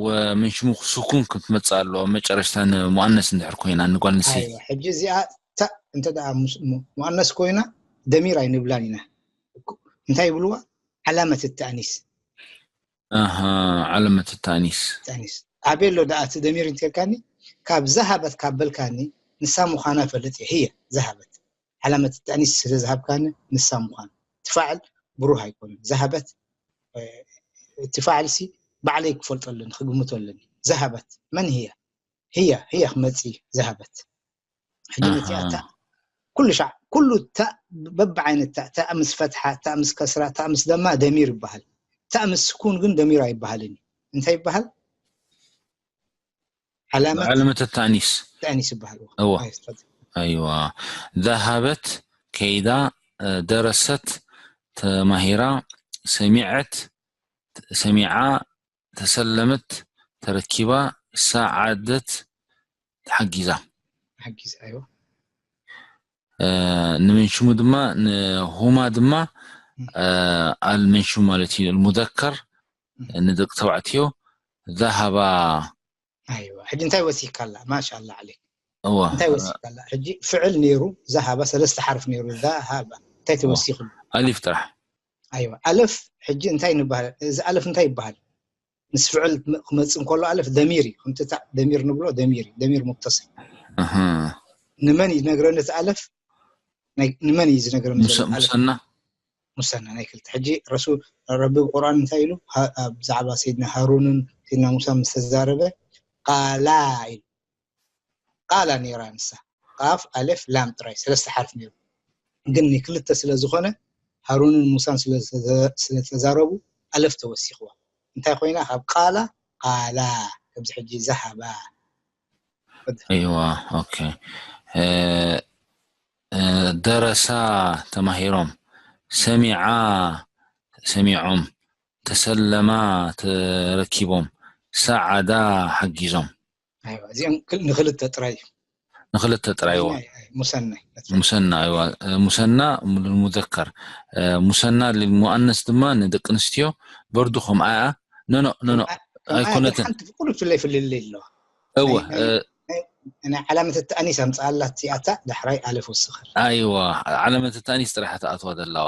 ወምን ሽሙ ስኩን ክትመጽእ ኣለዋ መጨረሽታ ንሙኣነስ እንድሕር ኮይና ንጓል ንሲ ኣይዋ ሕጂ እዚኣ ታእ እንተ ደኣ ሙኣነስ ኮይና ደሚር ኣይንብላን ኢና። እንታይ ይብልዋ? ዓላመት ተኣኒስ። ኣሃ ዓለመት ተኣኒስ። ተኣኒስ ኣበሎ ደኣ እቲ ደሚር እንተልካኒ ካብ ዘሃበት ካብ በልካኒ ንሳ ምዃና ፈልጥ እየ። ህየ ዘሃበት ዓላመት ተኣኒስ ስለ ዝሃብካኒ ንሳ ምዃን ትፋዕል ብሩህ ኣይኮነን። ዘሃበት እቲ ፋዕል ሲ ባዕለይ ክፈልጦ ኣለኒ ክግምቶ ኣለኒ። ዘሃበት መን ህየ ህያ ህያ ክመጽእ እዩ ዝሃበት። ሕጂ ነቲኣ እታ ኩሉ ሻዕ ኩሉ እታ በብዓይነታ እታ ምስ ፈትሓ እታ ምስ ከስራ እታ ምስ ደማ ደሚር ይበሃል። እታ ምስ ስኩን ግን ደሚር ኣይበሃልን እዩ። እንታይ ይበሃል? ዓላመት ዓለመት ተኣኒስ ተኣኒስ ይበሃል። እወ። ኣይ፣ ትፈት- ኣይዋ ذهبت ከይዳ ደረሰት ተማሂራ ሰሚዐት ሰሚዓ ተሰለመት ተረኪባ ሰዓደት ሓጊዛ ሓጊዝ ኣይዋ ንመንሽሙ ድማ ንሁማ ድማ ኣልመንሽሙ ማለት እዩ ሙዘከር ንደቂ ተባዕትዮ ذهبا ኣይዋ ሕጂ እንታይ ወሲካላ? ማሻላ ዓለይክ እዋ እንታይ ወሲካላ? ሕጂ ፍዕል ነይሩ ዛሃባ ሰለስተ ሓርፍ ነይሩ ዛሃባ እንታይ ተወሲኽሉ? ኣሊፍ ጥራሕ ኣይዋ ኣለፍ ሕጂ እንታይ ንበሃል? እዚ ኣለፍ እንታይ ይበሃል? ምስ ፍዕል ክመፅእ እንከሎ ኣለፍ ደሚር እዩ። ከምቲ እታ ደሚር ንብሎ ደሚር እዩ። ደሚር ሙተስል ኣሃ ንመን እዩ ዝነግረኒ? እቲ ኣለፍ ናይ- ንመን እዩ ዝነግረኒ? ዘሎ ሙሰ- ኣለፍ ሙሰና ሙሰና ናይ ክልተ ሕጂ ረሱ ረቢ ብቁርኣን እንታይ ኢሉ ሃ- ኣብ ብዛዕባ ሰይድና ሃሩንን ሰይድና ሙሳ ምስ ተዛረበ ቃላ ኢሉ ቃላ ነይራ ንሳ ቃፍ ኣለፍ ላም ጥራይ ሰለስተ ሓርፍ ነይሩ ግን ንክልተ ስለ ዝኾነ ሃሩንን ሙሳን ስለ ዝተ- ስለ ተዛረቡ ኣለፍ ተወሲኽዋ እንታይ ኮይና ካብ ቃላ ቃላ ከምዚ ሕጂ ዘሃባ እይዋ ኦኬ እ፣ እ፣ ደረሳ ተማሂሮም ሰሚዓ ሰሚዖም ተሰለማ ተረኪቦም ሰዓዳ ሓጊዞም ኣይዋ እዚኦም ክል- ንክልተ ጥራይ እዩ ንክልተ ጥራይዋ ኣይ- ኣይ፣ ሙሰናይ ሙሰና ኣይዋ እ፣ ሙሰና ሙዘከር እ፣ ሙሰና ልልሙኣነስ ድማ ንደቂ ኣንስትዮ በርዱ ከምኣ እያ ኖኖ ኖኖ ኣይኮነትን ሓንቲ ቁልፍ ፍለይ ፍልልይ ኣለዋ እወ ናይ- ናይ- ናይ ዓላመት ተኣኒስ ኣምፅኣላት እቲኣታ ዳሕራይ ኣለፍ ወስኽል ኣይዋ ዓለመት ተኣኒስ ጥራሕ ተኣትዋ ዘለዋ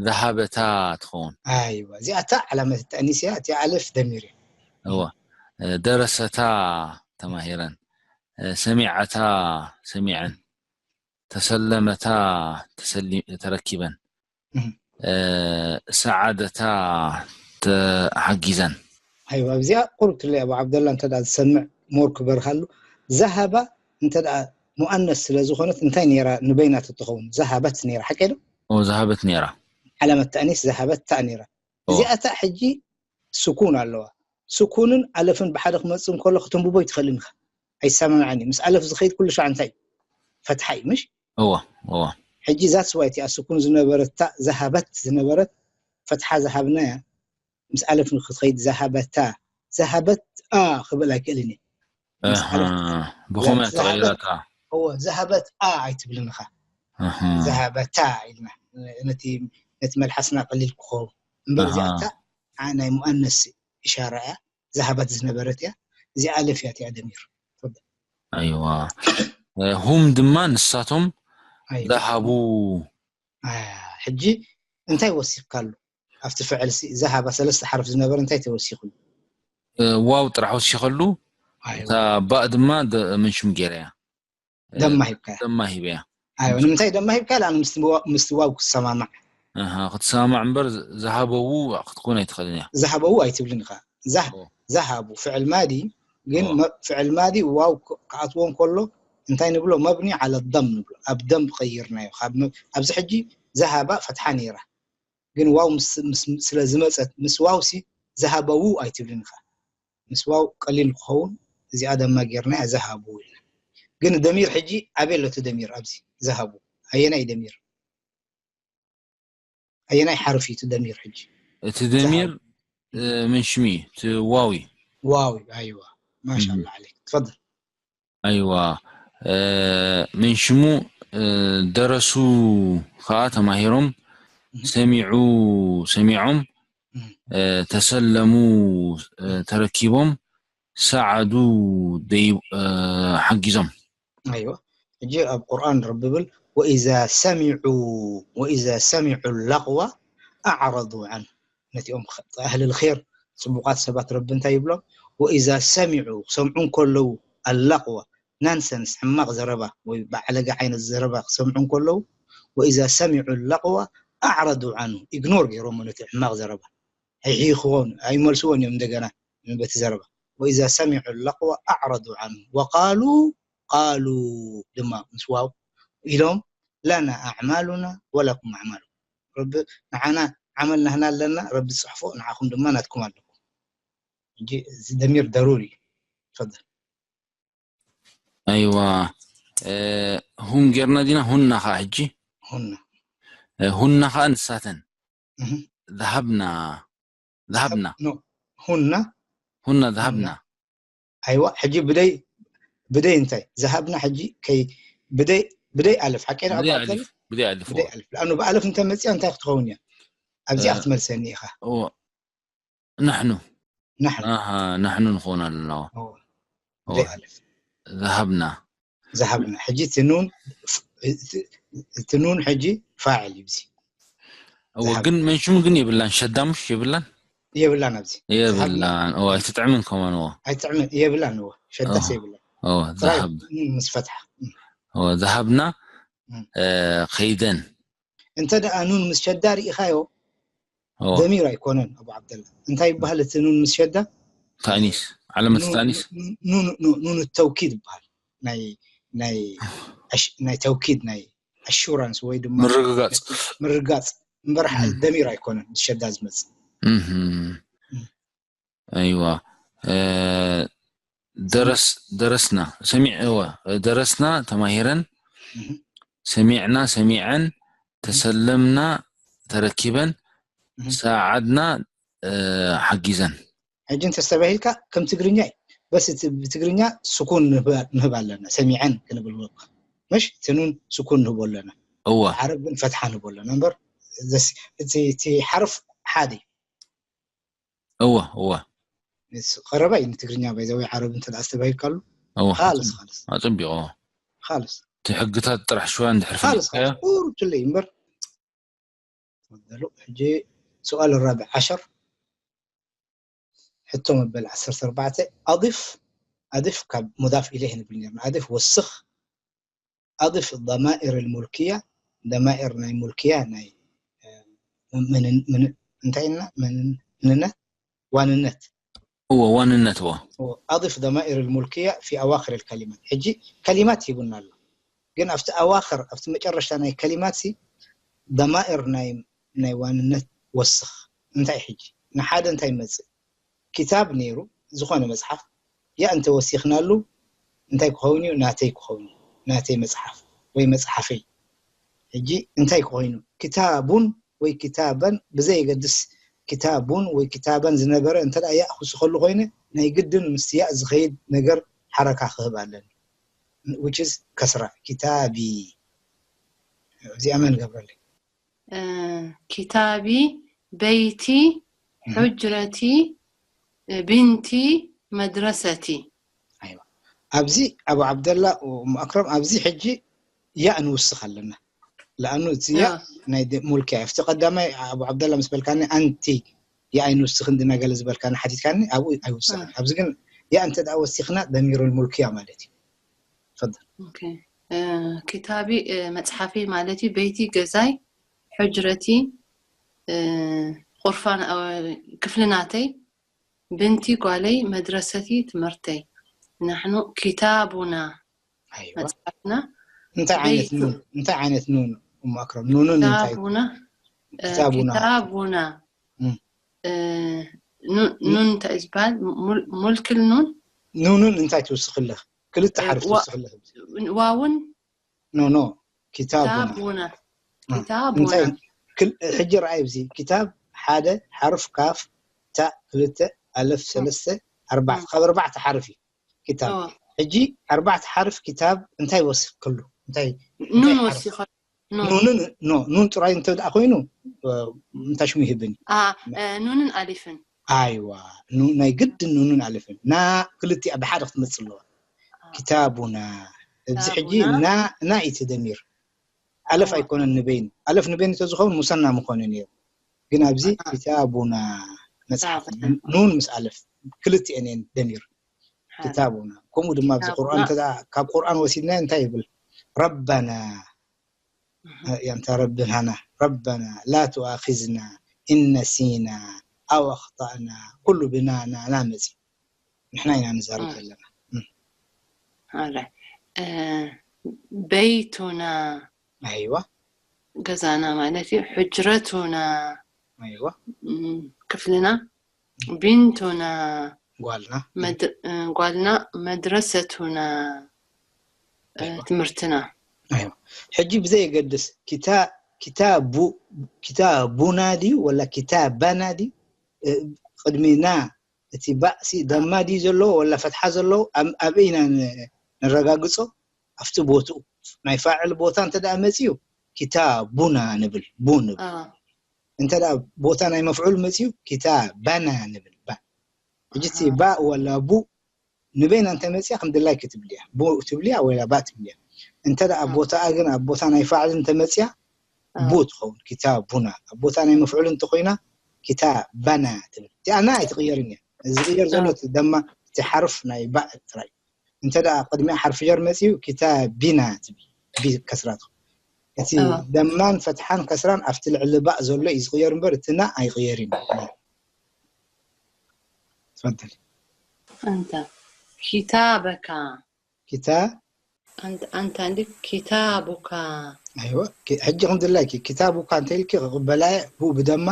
ዝሃበታ ትኸውን ኣይዋ እዚኣታ ዓላመት ተኣኒስ እያ እቲ ኣለፍ ደሚር እዩ እወ እ፣ ደረሰታ ተማሂረን እ፣ ሰሚዐታ ሰሚዐን ተሰለመታ ተሰሊ- ተረኪበን እም። እ፣ ሰዓደታ ተሓጊዘን ኣይዋ ኣብዚኣ ቁርብ ትለይ ኣብ ዓብደላ እንተ ደኣ ዝሰምዕ ሞር ክበርሃሉ ዘሃባ እንተ ደኣ ሙኣነስ ስለ ዝኾነት እንታይ ነይራ ንበይና ትትኸውን ዘሃበት ነይራ ሓቀ ዶ ኦ ዝሃበት ነይራ ዓላመት ተኣኒስ ዘሃበት ታ ነይራ ኦ። እዚኣታ ሕጂ ስኩን ኣለዋ ስኩንን ኣለፍን ብሓደ ክመፅእ እንከሎ ክትንብቦ ይትኽእል ኢኻ ኣይሰማምዓን እዩ ምስ ኣለፍ ዝኸይድ ኩሉ ሻዕ እንታይ እዩ ፈትሓ እዩ ምሽ እወ እወ ሕጂ ዛት ስዋይ እቲኣ ስኩን ዝነበረት ታ ዘሃበት ዝነበረት ፈትሓ ዝሃብናያ ምስ ኣለፍ ንክትኸይድ ዘሃበታ ዘሃበት ኣ ክብል ኣይክእልን እየ ምስ ኣሃ፣ ኣለፍ ብኸመይ ዝሃበት- ተቐይራታ እወ ዘሃበት ኣ ኣይትብልን ኢኻ ኣሃ፣ ዘሃበታ ኢልና ነቲ ነቲ መልሓስና ቀሊል ክኸውን እምበር ኣሃ። እዚኣታ ዓ- ናይ ሙኣነስ ኢሻራ እያ ዘሃበት ዝነበረት እያ እዚኣ ኣለፍ እያ እቲኣ ደሚር ኣይዋ እ፣ ሁም ድማ ንሳቶም ኣይ- ذهبوا ኣ፣ ሕጂ እንታይ ወሲኽካሉ ኣብቲ ፍዕል ሲ- ዘሃባ ሰለስተ ሓርፍ ዝነበረ እንታይ ተወሲኽሉ እ፣ ዋው ጥራሕ ወሲኸሉ ኣይ- እታ ባእ ድማ ደ- ምንሽም ገይረያ ደማ ሂብካያ ደማ ሂበያ ኣይ ንምንታይ ደማ ሂብካ ላ ምስቲ ዋ- ምስቲ ዋው ክትሰማማዕ ኣሃ፣ ክትሰማማዕ እምበር ዝሃበው ክትኮን ኣይትኽእልን እያ ዝሃበው ኣይትብልን ኢኻ ዛህ- ኦ። ዝሃቡ ፍዕል ማዲ ግን ኦ። መ- ፍዕል ማዲ ዋው ክ- ክኣትዎ እንከሎ እንታይ ንብሎ መብኒ ዓለ ደም ንብሎ ኣብ ደም ቀይርናዮ ካብ መ- ኣብዚ ሕጂ ዘሃባ ፈትሓ ነይራ ግን ዋው ምስ- ምስ- ስለ ዝመፀት ምስ ዋው ሲ ዘሃበው ኣይትብልን ኢኻ ምስ ዋው ቀሊል ክኸውን እዚኣ ደማ ጌርና ዘሃቡ ኢልና ግን ደሚር ሕጂ ኣበይ ኣሎ እቲ ደሚር ኣብዚ ዘሃቡ ኣየናይ ደሚር ኣየናይ ሓርፍ እዩ እቲ ደሚር ሕጂ እቲ ደሚር እ፣ ምን ሽሚ እዩ እቲ ዋው እዩ ዋው እዩ ኣይዋ ማሻላ ዓለይክ ትፈضل ኣይዋ እ፣ ምን ሽሙ እ፣ ደረሱ ከዓ ተማሂሮም ሰሚዑ ሰሚዖም ተሰለሙ፣ ተረኪቦም፣ ሰዓዱ፣ ሓጊዞም። ኣይዋ ሕጂ ኣብ ቁርኣን ረቢ ብል ወኢዛ ሰሚዑ ወኢዛ ሰሚዑ ለቕዋ ኣዕረዱ ዓን ነቲኦም ኣህልል ር ፅቡቃት ሰባት ረቢ እንታይ ይብሎም ወኢዛ ሰሚዑ ክሰምዑ እንከለዉ ኣለቕዋ ናንሰንስ ሕማቕ ዘረባ ወይ ባዕለገ ዓይነት ዘረባ ክሰምዑ እንከለዉ ወኢዛ ሰሚዑ ለቕዋ ኣዕረዱ ዓኑ ኢግኖር ገይሮሞ ነቲ ሕማቕ ዘረባ ኣይሕይኽዎን ኣይመልስዎን እዮም እንደገና በቲ ዘረባ ወኢዛ ሰሚዑ ለቕዋ ኣዕረዱ ዓኑ ወቃሉ ቃሉ ድማ ምስ ዋው ኢሎም ለና ኣዕማሉና ወለኩም ኣዕማሉ ረቢ ንዓና ዓመል ናህና ኣለና ረቢ ዝፅሕፎ ንዓኹም ድማ ናትኩም ኣለኩም ሕጂ እዚ ደሚር ደሩሪ ይፈል ኣይዋ ሁም ጌርና ዲና ሁና ከዓ ሕጂ ሁና ሁና ከዓ ንሳተን ዝሃብና ዝሃብና ሁና ሁና ዝሃብና ኣይዋ ሕጂ ብደይ ብደይ እንታይ ዝሃብና ሕጂ ከይ ብደይ ብደይ ኣለፍ ሓቂ ብደይ ኣለፍ ብደይ ኣለፍ ብደይ ኣለፍ ለኣኑ ብኣለፍ እንተ መፅያ እንታይ ክትኸውን እያ ኣብዚኣ ክትመልሰኒ ኢኻ ንሕኑ ንሕኑ ኣሃ ንሕኑ ንኸውን ኣለና ብደይ ኣለፍ ዝሃብና ዝሃብና ሕጂ እቲ ኑን እቲ ኑን ሕጂ ፋዕል እዩ እዚ እወ ግን መንሽም ግን የብላን ሸዳምሽ የብላን የብላን ኣብዚ የብላን እወ ኣይትጥዕምን ከማን እወ ኣይጥዕምን የብላን እወ ሸዳስ የብላን እወ ጥራይ ዝሃብ ኑን ምስ ፈትሓ እወ ዝሃብና እ፣ ከይደን እንተ ደኣ ኑን ምስ ሸዳ ርኢኻዮ እወ ደሚር ኣይኮነን ኣቡ ዓብደላ እንታይ ይበሃል እቲ ኑን ምስ ሸዳ ታእኒስ ዓለመት ታእኒስ ኑን ተውኪድ ይበሃል ናይ ናይ ኣሽ- ናይ ተውኪድ ናይ ኣሹራንስ ወይ ድማ ምርግጋፅ ምርጋፅ እምበር ደ- ደሚር ኣይኮነን ምስ ሸዳ ዝመፅእ እህም። ኣይዋ እ፣ ደረስ ደረስና ሰሚዕ እወ ደረስና ተማሂረን እህ። ሰሚዕና ሰሚዐን ተሰለምና ተረኪበን እህ። ሰዓድና እ፣ ሓጊዘን ሕጂ እንተስተባሂልካ ከም ትግርኛ እዩ በስ እቲ ብትግርኛ ስኩን ንህብ- ንህብ ኣለና ሰሚዐን ክንብል መሽ እቲ ኑን ስኩን ንህቦ ኣለና እወ ዓረብ ግን ፈትሓ ንህቦ ኣለና እምበር ዘስ- እቲ እቲ ሓርፍ ሓደ እዩ እወ እወ ምስ ቀረባ እዩ ንትግርኛ ባይዘወይ ዓረብ እንተ ደኣ ኣስተባሂልካሉ እወ ካልስ ካልስ ኣፅቢቑ ካልስ እቲ ሕግታት ጥራሕ ሽዋ እንድሕር ካልስ ፈሊጥካዮ ካልስ ቁሩብ ትለ እዩ እምበር ተበሉ ሕጂ سؤال الرابع عشر ሕቶ መበል ዓሰርተ ኣርባዕተ ኣضፍ ኣضፍ ካብ مضاف إليه ንብል ነርና ኣضፍ ወስኽ ኣضፍ ضمائر الملكية ضمائر ናይ ሙልክያ ናይ እ፣ ምን- ምን- እንታይ ኢልና ምን- ምንነት ዋንነት እወ ዋንነት እወ أضف ضمائر الملكية في أواخر الكلمات ሕጂ ከሊማት ሂቡና ኣሎ ግን ኣብቲ ኣዋክር ኣብቲ መጨረሽታ ናይ ከሊማት ሲ ضمائر ናይ ናይ ዋንነት ወስኽ እንታይ ሕጂ ንሓደ እንታይ ይመፅእ ኪታብ ነይሩ ዝኾነ መፅሓፍ ያ እንተ ወሲኽናሉ እንታይ ክኸውን እዩ ናተይ ክኸውን እዩ ናተይ መፅሓፍ ወይ መፅሓፈይ ሕጂ እንታይ ክኾይኑ ክታቡን ወይ ክታበን ብዘየገድስ ክታቡን ወይ ክታበን ዝነበረ እንተ ደኣ ያእ ክውስኸሉ ኮይነ ናይ ግድን ምስ ያእ ዝኸይድ ነገር ሓረካ ክህብ ኣለኒ which is ከስራ ክታቢ እዚኣ መን ገብረለይ ኪታቢ በይቲ ሑጅረቲ ቢንቲ መድረሰቲ ኣብዚ ኣቡ ዓብደላ ኣክረም ኣብዚ ሕጂ ያእ ንውስኽ ኣለና ለኣኑ እቲ ያእ ናይ ሙልክያ ኣብቲ ቀዳማይ ኣቡ ዓብደላ ምስ በልካኒ ኣንቲ ያእ ኣይንውስኽን ድና ገለ ዝበልካኒ ሓቲትካኒ ኣብኡ ኣይውስኽን ኣብዚ ግን ያእ እንተ ደኣ ወሲኽና ደሚሩ ሙልክያ ማለት እዩ ፈል ኪታቢ መፅሓፊ ማለት እዩ በይቲ ገዛይ ሕጅረቲ ቁርፋን ክፍሊ ናተይ ብንቲ ጓለይ መድረሰቲ ትምህርተይ ንሕኑ ኪታቡና መፅሓፍና እንታይ ዓይነት ኑን እንታይ ዓይነት ኑን እሞ ኣክረም ኑንን እንታይ ኪታቡና ኪታቡና ኪታቡና ኑን እንታይ እዩ ዝበሃል ሙልክል ኑን ኑንን እንታይ ትውስኽለህ ክልተ ሓርፍ ትውስኽለህ ዋውን ኖ ኖ ኪታቡና ኪታቡና ኪታቡና ሕጂ ረኣይ እዚ ኪታብ ሓደ ሓርፍ ካፍ ታእ ክልተ ኣለፍ ሰለስተ ኣርባዕተ ካብ ኣርባዕተ ሓርፍ እዩ ኪታብ ሕጂ ኣርባዕተ ሓርፍ ኪታብ እንታይ ወሲኽሉ እንታይ ኑን ወሲኸ ኑን። ኑንን ኖ ኑን ጥራይ እንተ ደኣ ኮይኑ እ፣ እንታይ ሽሙ ይህብን እዩ? ኣ፣ እ፣ ኑንን ኣሊፍን። ኣይዋ ኑ ናይ ግድን ኑንን ኣልፍን ና ክልቲኣ ብሓደ ክትመጽእ ኣለዋ። ኪታቡና ኣብዚ ሕጂ ኪታቡና። ና ና እቲ ደሚር ኣለፍ እዋ። ኣይኮነን ንበይን ኣለፍ ንበይን እንተዝኸውን ሙሰና ምኾነ ነይሩ። ግን ኣብዚ ኣሃ። ኪታቡና መጽሓፍ ኪታቡና። ኑን ምስ ኣለፍ ክልቲኤን እየን ደሚር ሓደ። ኪታቡና። ከምኡ ድማ ኣብዚ ኪታቡና። ቁርኣን እንተ ደኣ ካብ ቁርኣን ወሲድና እንታይ ይብል? ረበና እህ። ያንታ ረብናና ረበና ላ ቱኣኺዝና ኢን ነሲና ኣው ኣኽጣእና ኩሉ ብናና ናመፂ ንሕና ኢና ንዛረብ እህ። ዘለና። ኣረ እ፣ በይቱና ኣይዋ ገዛና ማለት እዩ። ሕጅረቱና ኣይዋ ም፣ ክፍልና ቢንቱና ጓልና መድ- እ፣ ጓልና መድረሰቱና እ፣ ኣይዋ ትምህርትና ኣይዋ። ሕጂ ብዘየገድስ ኪታ ኪታቡ ኪታቡና ድዩ ወላ ኪታባና ድዩ? እ፣ ቅድሚ ና እቲ ባእ ሲ ደማ ድዩ ዘለዎ ወላ ፈትሓ ዘለዎ? ኣብ- ኣበይ ኢና ን- ነረጋግጾ? ኣብቲ ቦትኡ ናይ ፋዕል ቦታ እንተ ደኣ መጺኡ ኪታቡና ንብል ቡ ንብል። ኣ፣ እንተ ደኣ ቦታ ናይ መፍዑል መጺኡ ኪታባና ንብል። ባ ሕጂ እቲ ኣሃ። ባ ወላ ቡ ንበይና እንተ መጺኣ ከም ድላይኪ ትብልያ ቡ ትብልያ ወላ ባ ትብልያ። እንተ ደኣ እ። ቦታኣ ግን ኣብ ቦታ ናይ ፋዕል እንተ መጺኣ እ። ቡ ትኸውን ኪታቡና። ኣብ ቦታ ናይ መፍዑል እንተ ኮይና ኪታባና ትብል። እቲኣ ና ኣይትቕየርን እያ። ዝቕየር ዘሎ እ። እቲ ደማ እቲ ሓርፍ ናይ ባእ ጥራይ። እንተ ደኣ ቅድሚኣ ሓርፍ ጀር መጺኡ ኪታቢና ትብል ቢ ከስራ ትኸውን። እቲ እ። ደማን ፈትሓን ከስራን ኣብቲ ልዕሊ ባእ ዘሎ እዩ ዝቕየር እምበር እቲ ና ኣይቕየርን እዩ። ትፈድል ኣንታ ኪታበካ ኪታ ኣንታ ኣንታ እንዲ ኪታቡካ ኣይወ ኪ- ሕጂ ከም ድላይኪ ኪታቡካ እንተ ኢልኪ ክቕበላ እየ ብኡ ብደማ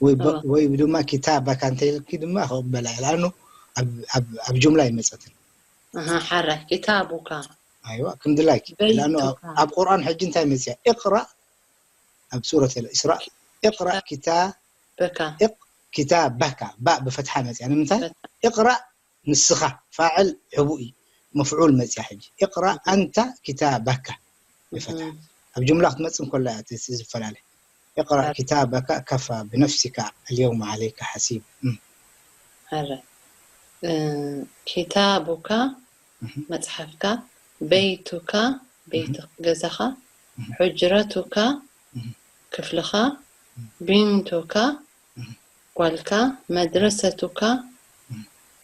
ወይ በ- እወ። ወይ ድማ ኪታበካ እንተ ኢልኪ ድማ ክቕበላ እየ። ለኣኑ ኣብ- ኣብ- ኣብ ጁምላ ኣይመፀትን። ኣሃ ሓራይ ኪታቡካ ኣይዋ ከም ድላይኪ ለኣኑ ኣብ- በይቱካ ኣብ ቁርኣን ሕጂ እንታይ መፅያ? እቕራእ ኣብ ሱረት ኢስራእ እቕራእ ኪታ በካ እቕ ኪታበካ ባእ ብፈትሓ መፅያ። ንምንታይ? እቕራእ ንስኻ ፋዕል ሕቡእ እዩ። መፍዑል መፅያ። ሕጂ እቕራእ ኣንታ ኪታበካ ብፈትሓ ኣብ ጁምላ ክትመፅእ እንከላ እያ እቲ እቲ ዝፈላለ። እቕራእ ኪታበካ ከፋ ብነፍሲካ ኣልየውመ ዓለይካ ሓሲብ። እም። ኣረ እ፣ ኪታቡካ እህ። መፅሓፍካ በይቱካ ቤት ገዛኻ እህ። ሑጅረቱካ እህ። ክፍልኻ እህ። ቢንቱካ እህ። ጓልካ መድረሰቱካ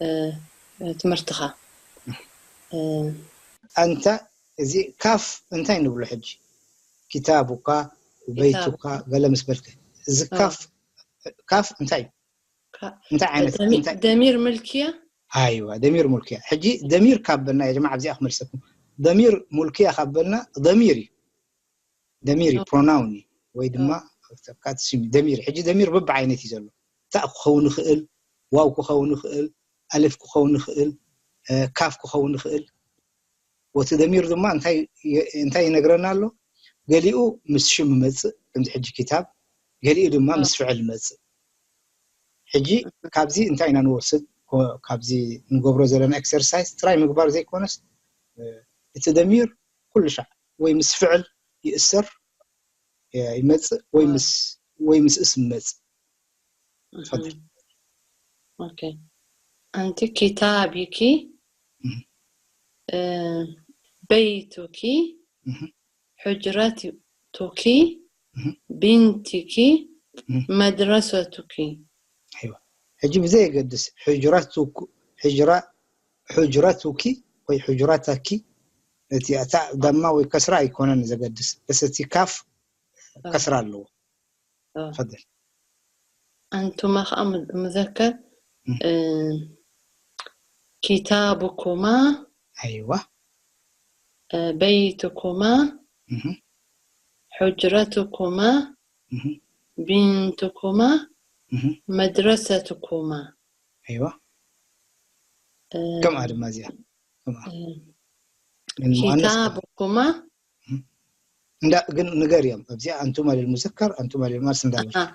እ፣ ትምህርትኻ እ፣ ኣንታ እዚ ካፍ እንታይ ንብሎ ሕጂ? ኪታቡካ በይቱካ ገለ ምስ በልከ እዚ እ። ካፍ ካፍ እንታይ እዩ? ካ- እንታይ ዓይነት ደሚ- እንታይ ደሚር ምልክያ ኣይዋ ደሚር ሙልክያ። ሕጂ ደሚር ካብ በልና ያ ጀማዓ ኣብዚኣ ክመልሰኩም። ደሚር ሙልክያ ካብ በልና ደሚር እዩ። ደሚር እዩ ፕሮናውን እዩ ወይ ድማ ካትስም እዩ። ደሚር ሕጂ ደሚር በብዓይነት እዩ ዘሎ። ታእ ክኸውን ይኽእል፣ ዋው ክኸውን ይኽእል፣ ኣልፍ ክኸውን ይኽእል፣ እ፣ ካፍ ክኸውን ይኽእል። ወቲ ደሚር ድማ እንታይ ይ- እንታይ ይነግረና ኣሎ? ገሊኡ ምስ ሽም ይመጽእ ከምዚ ሕጂ ኪታብ፣ ገሊኡ ድማ ምስ ፍዕል ይመጽእ። ሕጂ ካብዚ እንታይ ኢና ንወስድ? ኮ- ካብዚ ንገብሮ ዘለና ኤክሰርሳይዝ ጥራይ ምግባር ዘይኮነስ እ፣ እቲ ደሚር ኩሉ ሻዕ ወይ ምስ ፍዕል ይእሰር እ፣ ይመጽእ ወይ ምስ ወይ ምስ እስም ይመጽእ። ትፈድል ኦኬ ኣንቲ ኪታቢኪ እህ። እ፣ በይቱኪ እህ። ሕጅረቱኪ እህ። ቢንቲኪ እህ። መድረሰቱኪ ኣይዋ ሕጂ ብዘየገድስ ሕጅረቱኩ ሕጅራ ሕጅረቱኪ ወይ ሕጅረተኪ እቲ እታ ደማ ወይ ከስራ ኣይኮነን ዘገድስ። በስ እቲ ካፍ ከስራ ኣለዎ። እ። ፈደል ኣንቱማ ከዓ ም- ምዘከር እም። እ፣ ኪታቡኩማ ኣይዋ እ፣ በይቱኩማ እህ። ሑጅረቱኩማ እህ። ቢንቱኩማ እህ። መድረሰቱኩማ ኣይዋ እ፣ ከምኣ ድማ እዚኣ ከምኣ እ፣ ግን ሙኣነስ ኪታቡኩማ እንዳ ግን ንገር እዮም ኣብዚኣ ኣንቱማ ልልሙዘከር ኣንቱማ ልልማርስ እንዳበል ኣሃ።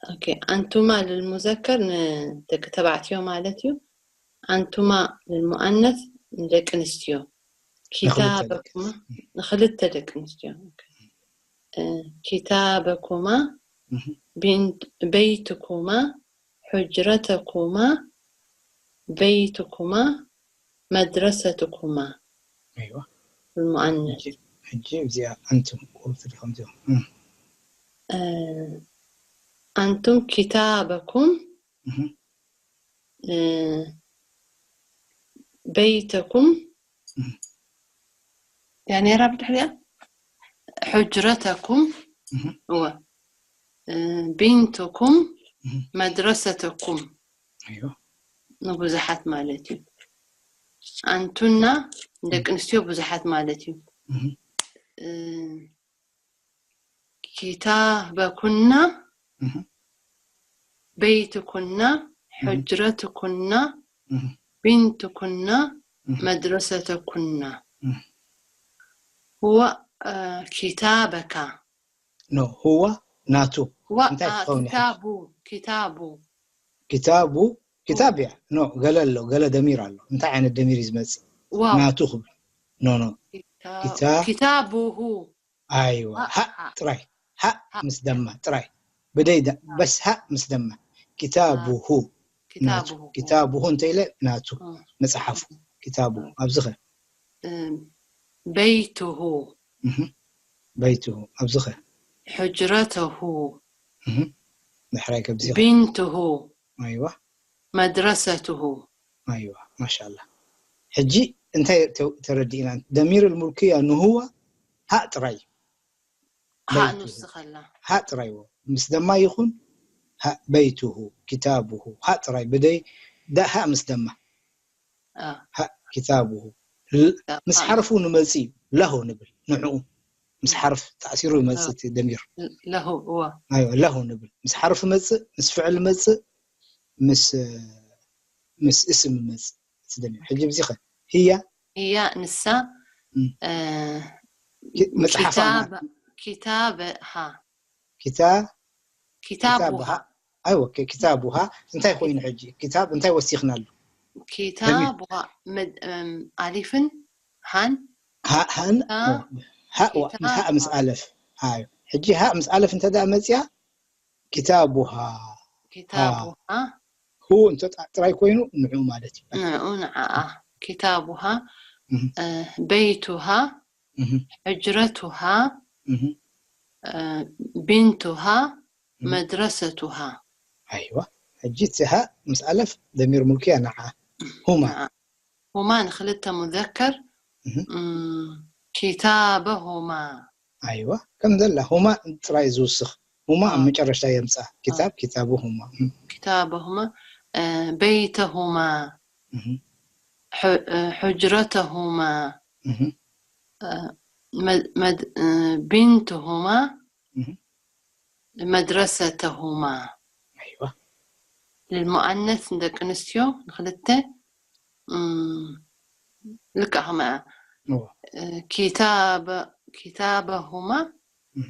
ኦኬ ኣንቱማ ልልሙዘከር ንደቂ ተባዕትዮ ማለት እዩ። ኣንቱማ ልልሙኣነስ ንደቂ ኣንስትዮ። ኪታበኩማ ንክልተ ደቂ ኣንስትዮ። ኦኬ። እ፣ ኪታበኩማ እህ፣ ቢንት- በይትኩማ ሑጅረተኩማ በይትኩማ መድረሰትኩማ ኣይዋ ብሙኣነስ ሕጂ እዚኣ ኣንቱም ክብሉ ዲኹም እዚኦም እህ፣ እ፣ ኣንቱም ኪታበኩም እህ፣ እ፣ በይተኩም እህ፣ እያ ነይራ ብድሕሪኣ ሕጅረተኩም እህ፣ እወ እ፣ ቢንትኩም እህ፣ መድረሰተኩም ኣይዋ ንብዙሓት ማለት እዩ። ኣንቱና ደቂ ኣንስትዮ ብዙሓት ማለት እዩ። እህ፣ እ፣ ኪታበኩና እህ፣ በይትኩና ሕጅረትኩና እህ፣ ቢንትኩና እህ፣ መድረሰተኩና እህ። هو እ፣ ኪታበካ ኖ ሁዋ ናቱ هو እንታይ እ፣ ክኸውን ይኽእል? ኪታቡ ኪታቡ ኪታቡ ኪታብ እያ ኖ ገለ ኣሎ ገለ ደሚር ኣሎ እንታይ ዓይነት ደሚር እዩ ዝመፅእ ዋው ናቱ ክብል ኖ ኖ ኪታ- ኪታ- ኪታቡሁ ኣይዋ ሃ- ሃ ሃ- ጥራይ ሃ ሃ- ምስ ደማ ጥራይ ብደይ ደ- በስ ሃ ምስ ደማ ኪታቡሁ ናቱ ኪታቡሁ ኪታቡሁ እንተኢለ ናቱ እ፣ መፅሓፉ ኪታቡ ኣብዚ ኸ እም፣ በይትሁ እህ፣ በይትሁ ኣብዚ ኸ ሕጅረተሁ እህ፣ ዳሕራይ ከብዚ ኸ ቢንትሁ ኣይዋ መድረሰትሁ ኣይዋ ማሻላ ሕጂ እንታይ ተ- ተረዲእና ደሚር ልሙልክያ ንህዋ ሃ ጥራይ ሃ በይትሁ ንስኸላ ሃ ጥራይ ዎ ምስ ደማ ይኹን ሃ በይትሁ ኪታብሁ ሃ ጥራይ ብደይ ዳ ሃ ምስ ደማ አ፣ ሃ ኪታብሁ ል- ምስ ሃ ሓርፉ ንመጽእ እዩ ለሁ ንብል ንዕኡ ምስ ሓርፍ ተኣሲሩ ይመጽእ እቲ ደሚር ለሁ እወ ኣይዋ ለሁ ንብል ምስ ሓርፍ መጽእ ምስ ፍዕል መጽእ ምስ ምስ እስም መጽእ እቲ ደሚር ሕጂ ብዚኸ ህያ ህያ ንሳ እም። እ፣ ኪ- መጽሓፋ ኪታብ ኪታብ ሃ ኪታ ኪታቡ ኪታቡሃ ሃ ኣይወ ኪታቡሃ እንታይ ኮይኑ ሕጂ ኪታብ እንታይ ወሲኽናሉ ኪታቡ ሃ መድ- እም፣ ኣሊፍን ሃን ሃ- ሃን ኪታ- ሃ- ሃ ምስ ኪታቡሃ ኣለፍ ሃ እዩ። ሕጂ ሃ ምስ ኣለፍ እንተ ደኣ መፅያ ኪታቡሃ ኪታቡሃ ሁ እንተ ጥራይ ኮይኑ ንዑ ማለት እዩ ንዑ ንዓኣ ኪታቡሃ እህ፣ እ፣ በይቱሃ እህ፣ ሕጅረቱሃ እህ። እ፣ ቢንቱሃ እህ። መድረሰቱሃ ኣይዋ ሕጂ እቲ ሃ ምስ ኣለፍ ደሚር ሙልክያ ንዓ ሁማ ንዓ። ሁማ ንክልተ ሙዘከር እህ። እም፣ ኪታበሁማ ኣይዋ ከም ዘላ ሁማ ጥራይ ዝውስኽ ሁማ ኣብ ኣዎ። መጨረሽታ የምፅኣ ኪታብ ኪታቡ ሁማ እህ፣ ኪታበሁማ እ፣ በይተሁማ እህ፣ ሑ- እ፣ ሑጅረተሁማ እህ፣ እ፣ መድ- መድ- እ፣ ቢንትሁማ እህ። መድረሰተሁማ ኣይዋ ልልሙኣነስ ንደቂ ኣንስትዮ ንክልተ እም፣ ልክዕ ከምኣ እዎ፣ እ፣ ኪታበ ኪታበሁማ እህ፣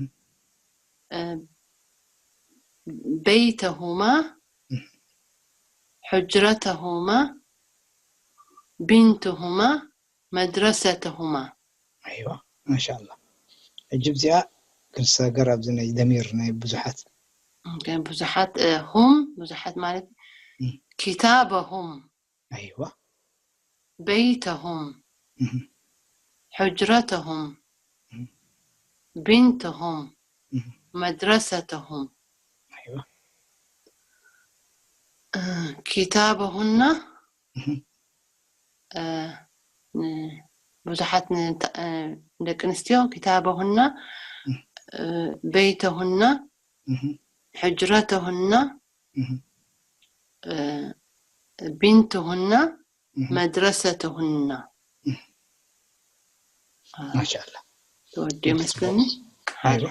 እ፣ በይተሁማ እህ። ሑጅረተሁማ ቢንትሁማ መድረሰተሁማ ኣይዋ ማሻላ ሕጂ ብዚኣ ክንሰገር ኣብዚ ናይ ደሚር ናይ ብዙሓት ግን ብዙሓት እ፣ ሁም ብዙሓት ማለት እም። ኪታበሁም ኣይዋ በይተሁም እህ፣ ሑጅረተሁም እም። ቢንትሁም እህ፣ መድረሰተሁም ኣይዋ እ፣ ኪታበሁና እህ፣ እ፣ ን- ብዙሓት ን- እ፣ ደቂ ኣንስትዮ ኪታበሁና እህ። እ፣ በይተሁና እህ፣ ሕጅረተሁና እህ፣ እ፣ ቢንትሁና እህ። መድረሰተሁና እህ። እ፣ ማሻላ ተወዲኡ መስለኒ ኣይዋ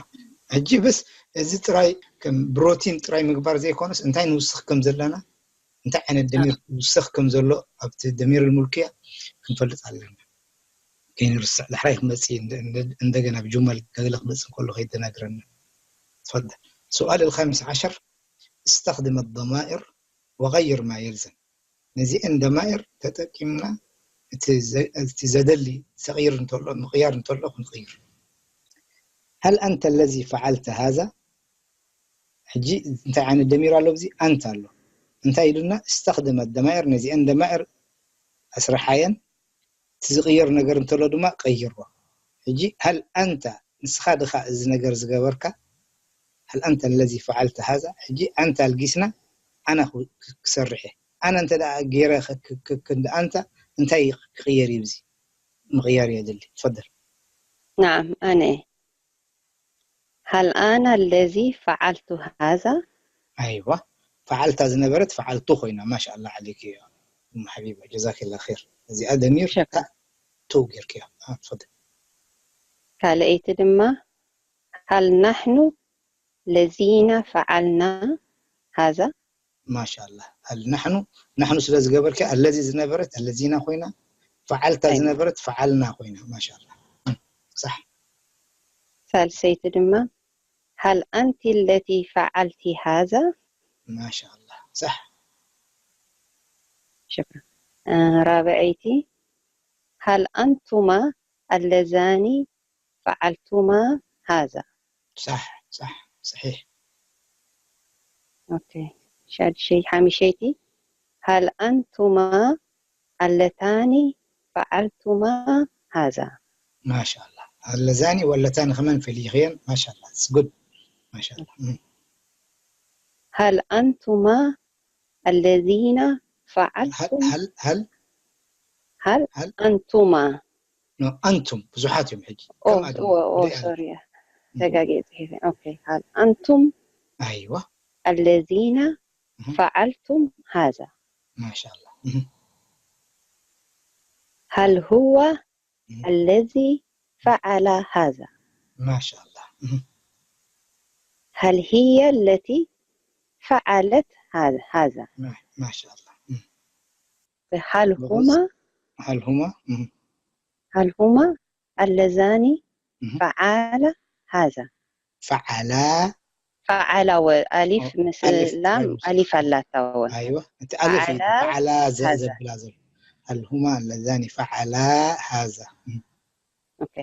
ሕጂ በስ እዚ ጥራይ ከም ብሮቲን ጥራይ ምግባር ዘይኮነስ እንታይ ንውስኽ ከም ዘለና እንታይ ዓይነት ደሚር ውስኽ ከም ዘሎ ኣብቲ ደሚር ሙልክያ ክንፈልጥ ኣለና ከይንርስዕ ዳሕራይ ክመፅእ እንደ- እንደ- እንደገና ብጅመል ገለ ክመፅእ ከሎ ከይደናግረና ትፈል سؤال الخامس عشر استخدم الضمائر وغير ما يلزم ነዚአን ደማይር ተጠቂምና እቲ ዘ- እቲ ዘደሊ ተቕይር እንተሎ ምቕያር እንተሎ ክንቕይር هل أنت الذي فعلت هذا؟ ሕጂ እንታይ ዓይነት ደሚር ኣሎ? እዚ ኣንታ ኣሎ። እንታይ ኢሉና? استخدم الضمائر፣ ነዚአን ደማኢር ኣስርሓየን። እቲ ዝቕየር ነገር እንተሎ ድማ ቀይርዎ። ሕጂ هل أنت፣ ንስኻ ድኻ እዚ ነገር ዝገበርካ? هل أنت الذي فعلت هذا؟ ሕጂ ኣንታ ኣልጊስና ኣና ክሰርሕ እየ። ኣና እንተ ደኣ ገይረ ክንዲ ኣንታ እንታይ ክቕየር እዩ? እዚ ምቕያር የድሊ። ትፈደል። نعم، أنا. هل أنا الذي فعلت هذا؟ ኣይዋ፣ ፈዓልታ ዝነበረት ፈዓልቱ ኮይና። ማሻኣላ ዓለይኪ እያ እም ሓቢባ፣ ጀዛኪላ ኸይር። እዚኣ ደሚር ሸክራ። ቱ ጌርክያ። ትፈደል። ካልኣይቲ ድማ هل نحن الذين فعلنا هذا؟ ማሻላ። هل نحن، ናሕኑ ስለ ዝገበርኪ ኣለዚ ዝነበረት ኣለዚና ኮይና፣ ፈዓልታ ኣይዋ። ዝነበረት ፈዓልና ኮይና። ማሻላ። ሳሕ። ሳልሰይቲ ድማ هل أنت التي فعلت هذا؟ ማሻላ። ሳሕ። شكرا. ራብዐይቲ هل أنتما اللذان فعلتما هذا؟ ሳሕ ሳሕ። صحيح. ኦኬ። ሻድሸይ ሓሚሸይቲ هل أنتما اللتان فعلتما هذا؟ ማሻላ። ኣለዛኒ ወለታኒ ከመን ፈሊኽየን። ማሻላ። It's good. ማሻላ። እም። هل أنتما الذين فعلتم هل هل هل هل أنتما ኖ፣ ኣንቱም ብዙሓት እዮም ሕጂ። ኦ ከም ኣድማ ኦ ኦ ብደይ ኣለ። ሶሪ ተጋጌ ጽሒፈ ኦኬ هل أنتم ኣይዋ። الذين እህ። فعلتم هذا ማሻላ። እህ። هل هو እህ። الذي فعل هذا ማሻላ። እህ። هل هي التي فعلت هذا هذا ማ- ማሻላ። እህ። هل ጎበዝ። هما هل هما እህ. هل هما اللذان እህ. فعل هذا ፈዓላ فعل والألف ኦ፣ ምስ ኣልፍ ላም ጥራይ ምስ- ኣሊፍ ኣላታ እውን ኣይዋ። እቲ ኣልፍ እዩ ፈዓላ ፈዓላ ዘ- ሃዛ። ዘብላ ዘሎ። هل هما اللذان فعلا هذا እህ። ኦኬ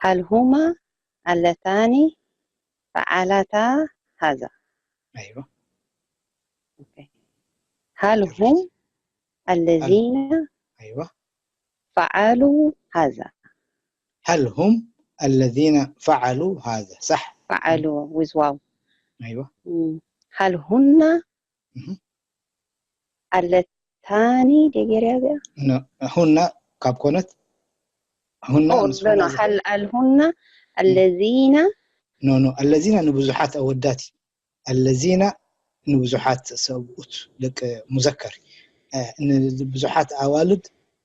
هل هما اللتان فعلتا هذا ኣይዋ። ኦኬ هل هم الذين ኣይዋ። فعلوا هذا هل هم الذين فعلوا هذا؟ صح. فعلوا with واو ኣይዋ። مم. هل هن እህ። اللتان ደገርያ እዚኣ ኖ፣ ሁና ካብ ኮነት ሁና ኦ ምስ ኖ ሁና ኖ ዝኸ- هل هل هن الذين ኖ ኖ ኣለዚና ንብዙሓት ኣወዳት እዩ። ኣለዚና ንብዙሓት ሰብኡት ደቂ ሙዘከር እዩ። እ፣ ንብዙሓት ኣዋልድ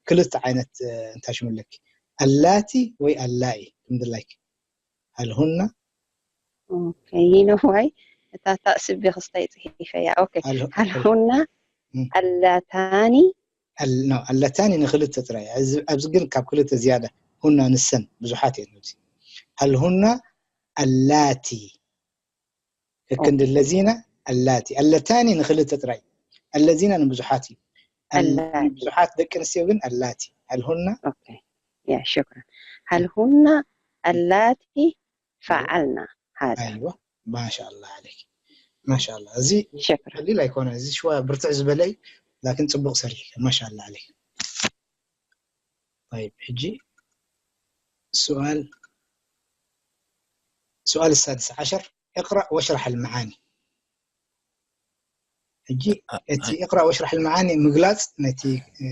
ክልተ ዓይነት እ፣ እንታይ ሽሙ ኣለኪ ኣላቲ ወይ ኣላኢ ከምድላይኪ። هل هن ኦኬ you know why እታ ታእስቢ ክስታይ ጽሒፈያ ኦኬ هل هل هن እም። اللتان ኣል- ኖ፣ ኣለታኒ ንክልተ ጥራይ። እዚ- ኣብዚ ግን ካብ ክልተ ዝያዳ ሁና ንሰን ብዙሓት እየን። ኣብዚ هل هن ኣላቲ ከክንዲ ኦኬ። ኣለዚና ኣላቲ ኣለታኒ ንክልተ ጥራይ ኣለዚና ንብዙሓት እዩ። ኣል- ኣላቲ። ብዙሓት ደቂ ኣንስትዮ ግን ኣላቲ هل هن ኦኬ يا شكرا هل هن اللاتي فعلن هذا ኣይዋ ማሻላ ዓለይክ ማሻላ። እዚ شكرا ቀሊል ኣይኮነ። እዚ ሽዋ ብርትዕ ዝበለ እዩ ላኪን ጽቡቕ ሰሪሕ ማሻላ ዓለይክ። طيب ሕጂ سؤال سؤال السادس عشر اقرأ واشرح المعاني. ሕጂ እቲ اقرأ واشرح المعاني ምግላጽ ነቲ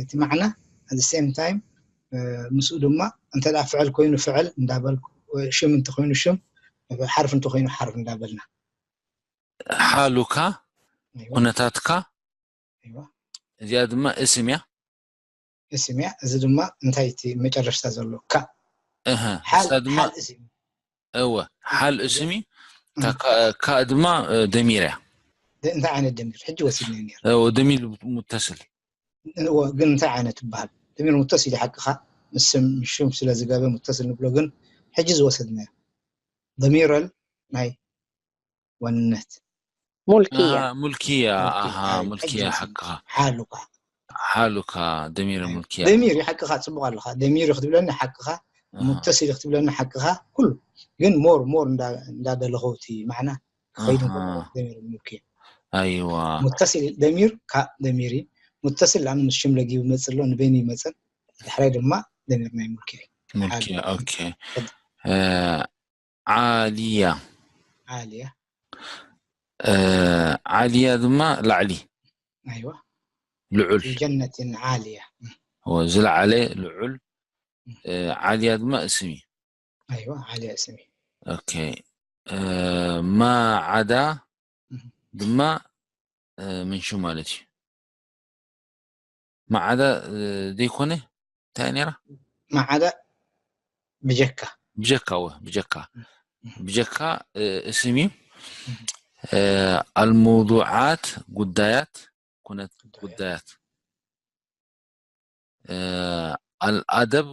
እቲ ማዕና at the same time ምስኡ ድማ እንተ ፍዕል ኮይኑ ፍዕል እንዳበልኩ ሽም እንተኮይኑ ሽም ሓርፍ እንተኮይኑ ሓርፍ እንዳበልና ሓሉካ ኩነታትካ እዚኣ ድማ እስም እያ እስም እያ። እዚ ድማ እንታይ እቲ መጨረሽታ ዘሎ ካ እህ ሓል እሳ ድማ ሓል እስም እወ ሓል እስም እዩ እታ ካ- ካ ድማ እ፣ ደሚር እያ ደ- እንታይ ዓይነት ደሚር ሕጂ ወሲድና ነር እወ ደሚር ሙተስል ግን እንታይ ዓይነት ይበሃል ደሚር ሙተስል ሓቅኻ ምስ ስም ሽም ስለ ዝገበ ሙተስል ንብሎ ግን ሕጂ ዝወሰድና ደሚረል ናይ ዋንነት ሙልክያ ሙልክያ ሙልክያ፣ ኣሃ ኣይ፣ ሙልክያ ሕጂ ሓቅኻ ሓሉካ ሓሉካ ደሚር ሙልክያ ደሚር እዩ ሓቅኻ ጽቡቕ ኣለኻ ደሚር እዩ ክትብለኒ ሓቅኻ ሙተሲል ክትብለኒ ሓቅኻ ኩሉ ግን ሞር ሞር እንዳደለኸው እቲ ማዕና ክኸይድ ኣሃ። ደሚር ምልክ እዩ። ኣይዋ ሙተሲል ደሚር ካብ ደሚር እዩ። ሙተሲል ኣነ ምስ ሽም ለጊቡ ይመፅእ ኣሎ ንበይኑ ይመፅእ። ዳሕራይ ድማ ደሚር ናይ ሙልክ እዩ። ሙልክ ኦኬ። እ፣ ዓልያ ዓልያ እ፣ ዓልያ ድማ ላዕሊ ኣይዋ ልዑል ጀነትን ዓልያ ኦ፣ ዝለዓለ ልዑል እ፣ ዓልያ ድማ እስም እዩ። ኣይዋ ዓልያ እስም እዩ። ኦኬ እ፣ ማዓዳ ድማ እ፣ ምንሹ ማለት እዩ። ማዓዳ እ፣ ዘይኮነ እንታይ ነራ ማዓዳ ብጀካ ብጀካ ወ ብጀካ ብጀካ እ፣ እስም እዩ። እ፣ ኣልመውዱዓት ጉዳያት ኩነት ጉዳያት እ፣ ኣልኣደብ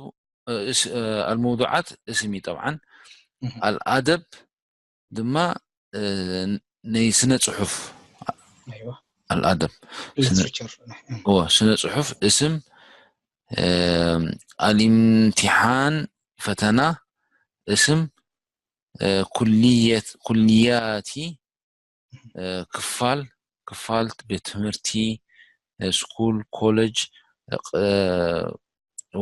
እ፣ እስ- እ፣ ኣልመውዱዓት እስም እዩ ጠብዓን ኣልኣደብ ድማ እ፣ ናይ ስነ ፅሑፍ ኣይዋ ኣልኣደብ ስነ- ሊትሬቸር እዎ ስነ ፅሑፍ እስም እ፣ ኣልኢምቲሓን ፈተና እስም እ፣ ኩልየት ኩልያቲ እ፣ ክፋል ክፋል ቤት ትምህርቲ እ፣ ስኩል ኮሌጅ እ፣ ቅ- እ፣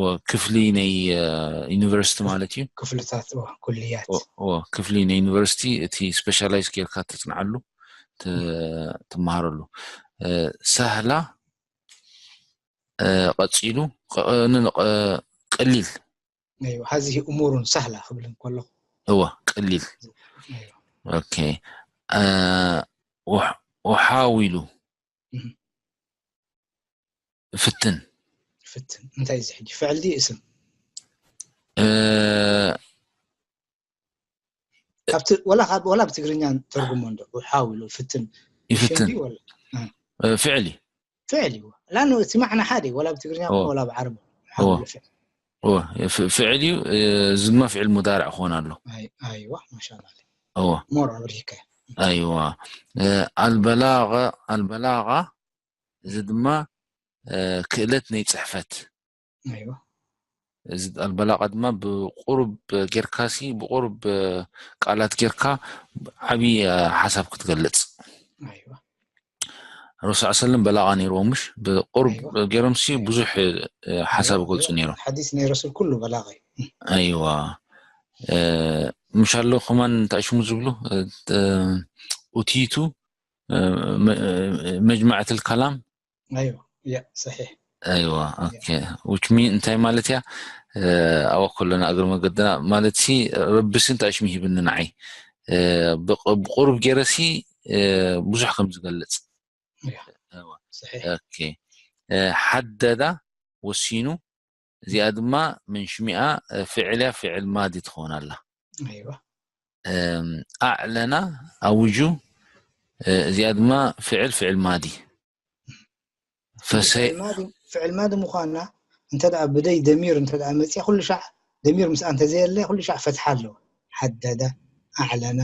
ወ- ክፍሊ ናይ እ፣ ዩኒቨርሲቲ ማለት እዩ። ክፍልታት እዋ ኩልያት ኦ- ኦ፣ ክፍሊ ናይ ዩኒቨርሲቲ እቲ ስፔሻላይዝ ጌርካ ተፅንዓሉ ት- ትመሃረሉ እ፣ ሳህላ እ፣ ቀፂሉ ቐ- ን- ቐ- ቀሊል ኣይዋ ሀዚህ እሙሩን ሳህላ ክብል እንከለኹ እወ ቀሊል ኣይዋ ኦኬ እ፣ ውሕ- ውሓዊሉ እህ። ፍትን ፍትን እንታይ እዚ ሕጂ ፍዕል ድዩ እስም እ፣ ካብቲ ወላ ካብ ወላ ብትግርኛ ተርጉሞ እንዶ ሓው ኢሉ ፍትን ይፍትን ሽም ድዩ ወላ እ፣ ፍዕል እዩ ፍዕል እዩ ላኑ እቲ ማዕና ሓደ እዩ ወላ ብትግርኛ ኦ። ወላ ብዓረብ ኦ። ሓው ኢሉ ፍዕል ኦ፣ ፍ- ፍዕል እዩ እ፣ ዝማ ፍዕል ሙዳርዕ ክኾን ኣሎ ኣይ- ኣይዋ ማሻላ እዎ ሞር ኣብሪካ ኣይዋ እ፣ ኣልበላቐ ኣልበላቓ እዚ ድማ እ፣ ክእለት ናይ ፅሕፈት ኣይዋ እዚ ኣልበላቓ ድማ ብቁሩብ ጌርካሲ ብቁሩብ ቃላት ጌርካ ዓብዪ ሓሳብ ክትገልፅ ኣይዋ ረሱል ሰለም በላቓ ነይርዎም ምሽ ብቁሩብ ኣይዋ። ገይሮምሲ ብዙሕ ሓሳብ ይገልፁ ነይሮም ሓዲስ ናይ ረሱል ኩሉ በላቂ ኣይዋ ምሽ ኣሎ ከማን እንታይ ሽሙ ዝብሉ ኡቲቱ መጅማዕት ልከላም ኣይዋ ያ ሰሒሕ ኣይዋ ኦኬ which mean እንታይ ማለት እያ ኣዋ ከለና እግሪ መገድና ማለት ሲ ረቢ ሲ እንታይ ሽሙ ሂብኒ ንዓይ ብቁሩብ ገይረ ሲ ብዙሕ ከም ዝገልፅ ያ ሰሒሕ ኦኬ ሓደዳ ወሲኑ እዚኣ ድማ ምን ሽሚኣ ፍዕል እያ ፍዕል ማዲ ትኸውን ኣላ ኣይዋ ኣዕለና ኣውጁ እዚኣ ድማ ፍዕል ፍዕል ማዲ ፈሰይ ፍዕል ማዲ ምዃና እንተ ደኣ ብደይ ደሚር እንተ ደኣ መፅያ ኩሉ ሻዕ ደሚር ምስኣ እንተዘየለ ኩሉ ሻዕ ፈትሓ ኣለዎ ሓደደ ኣዕለነ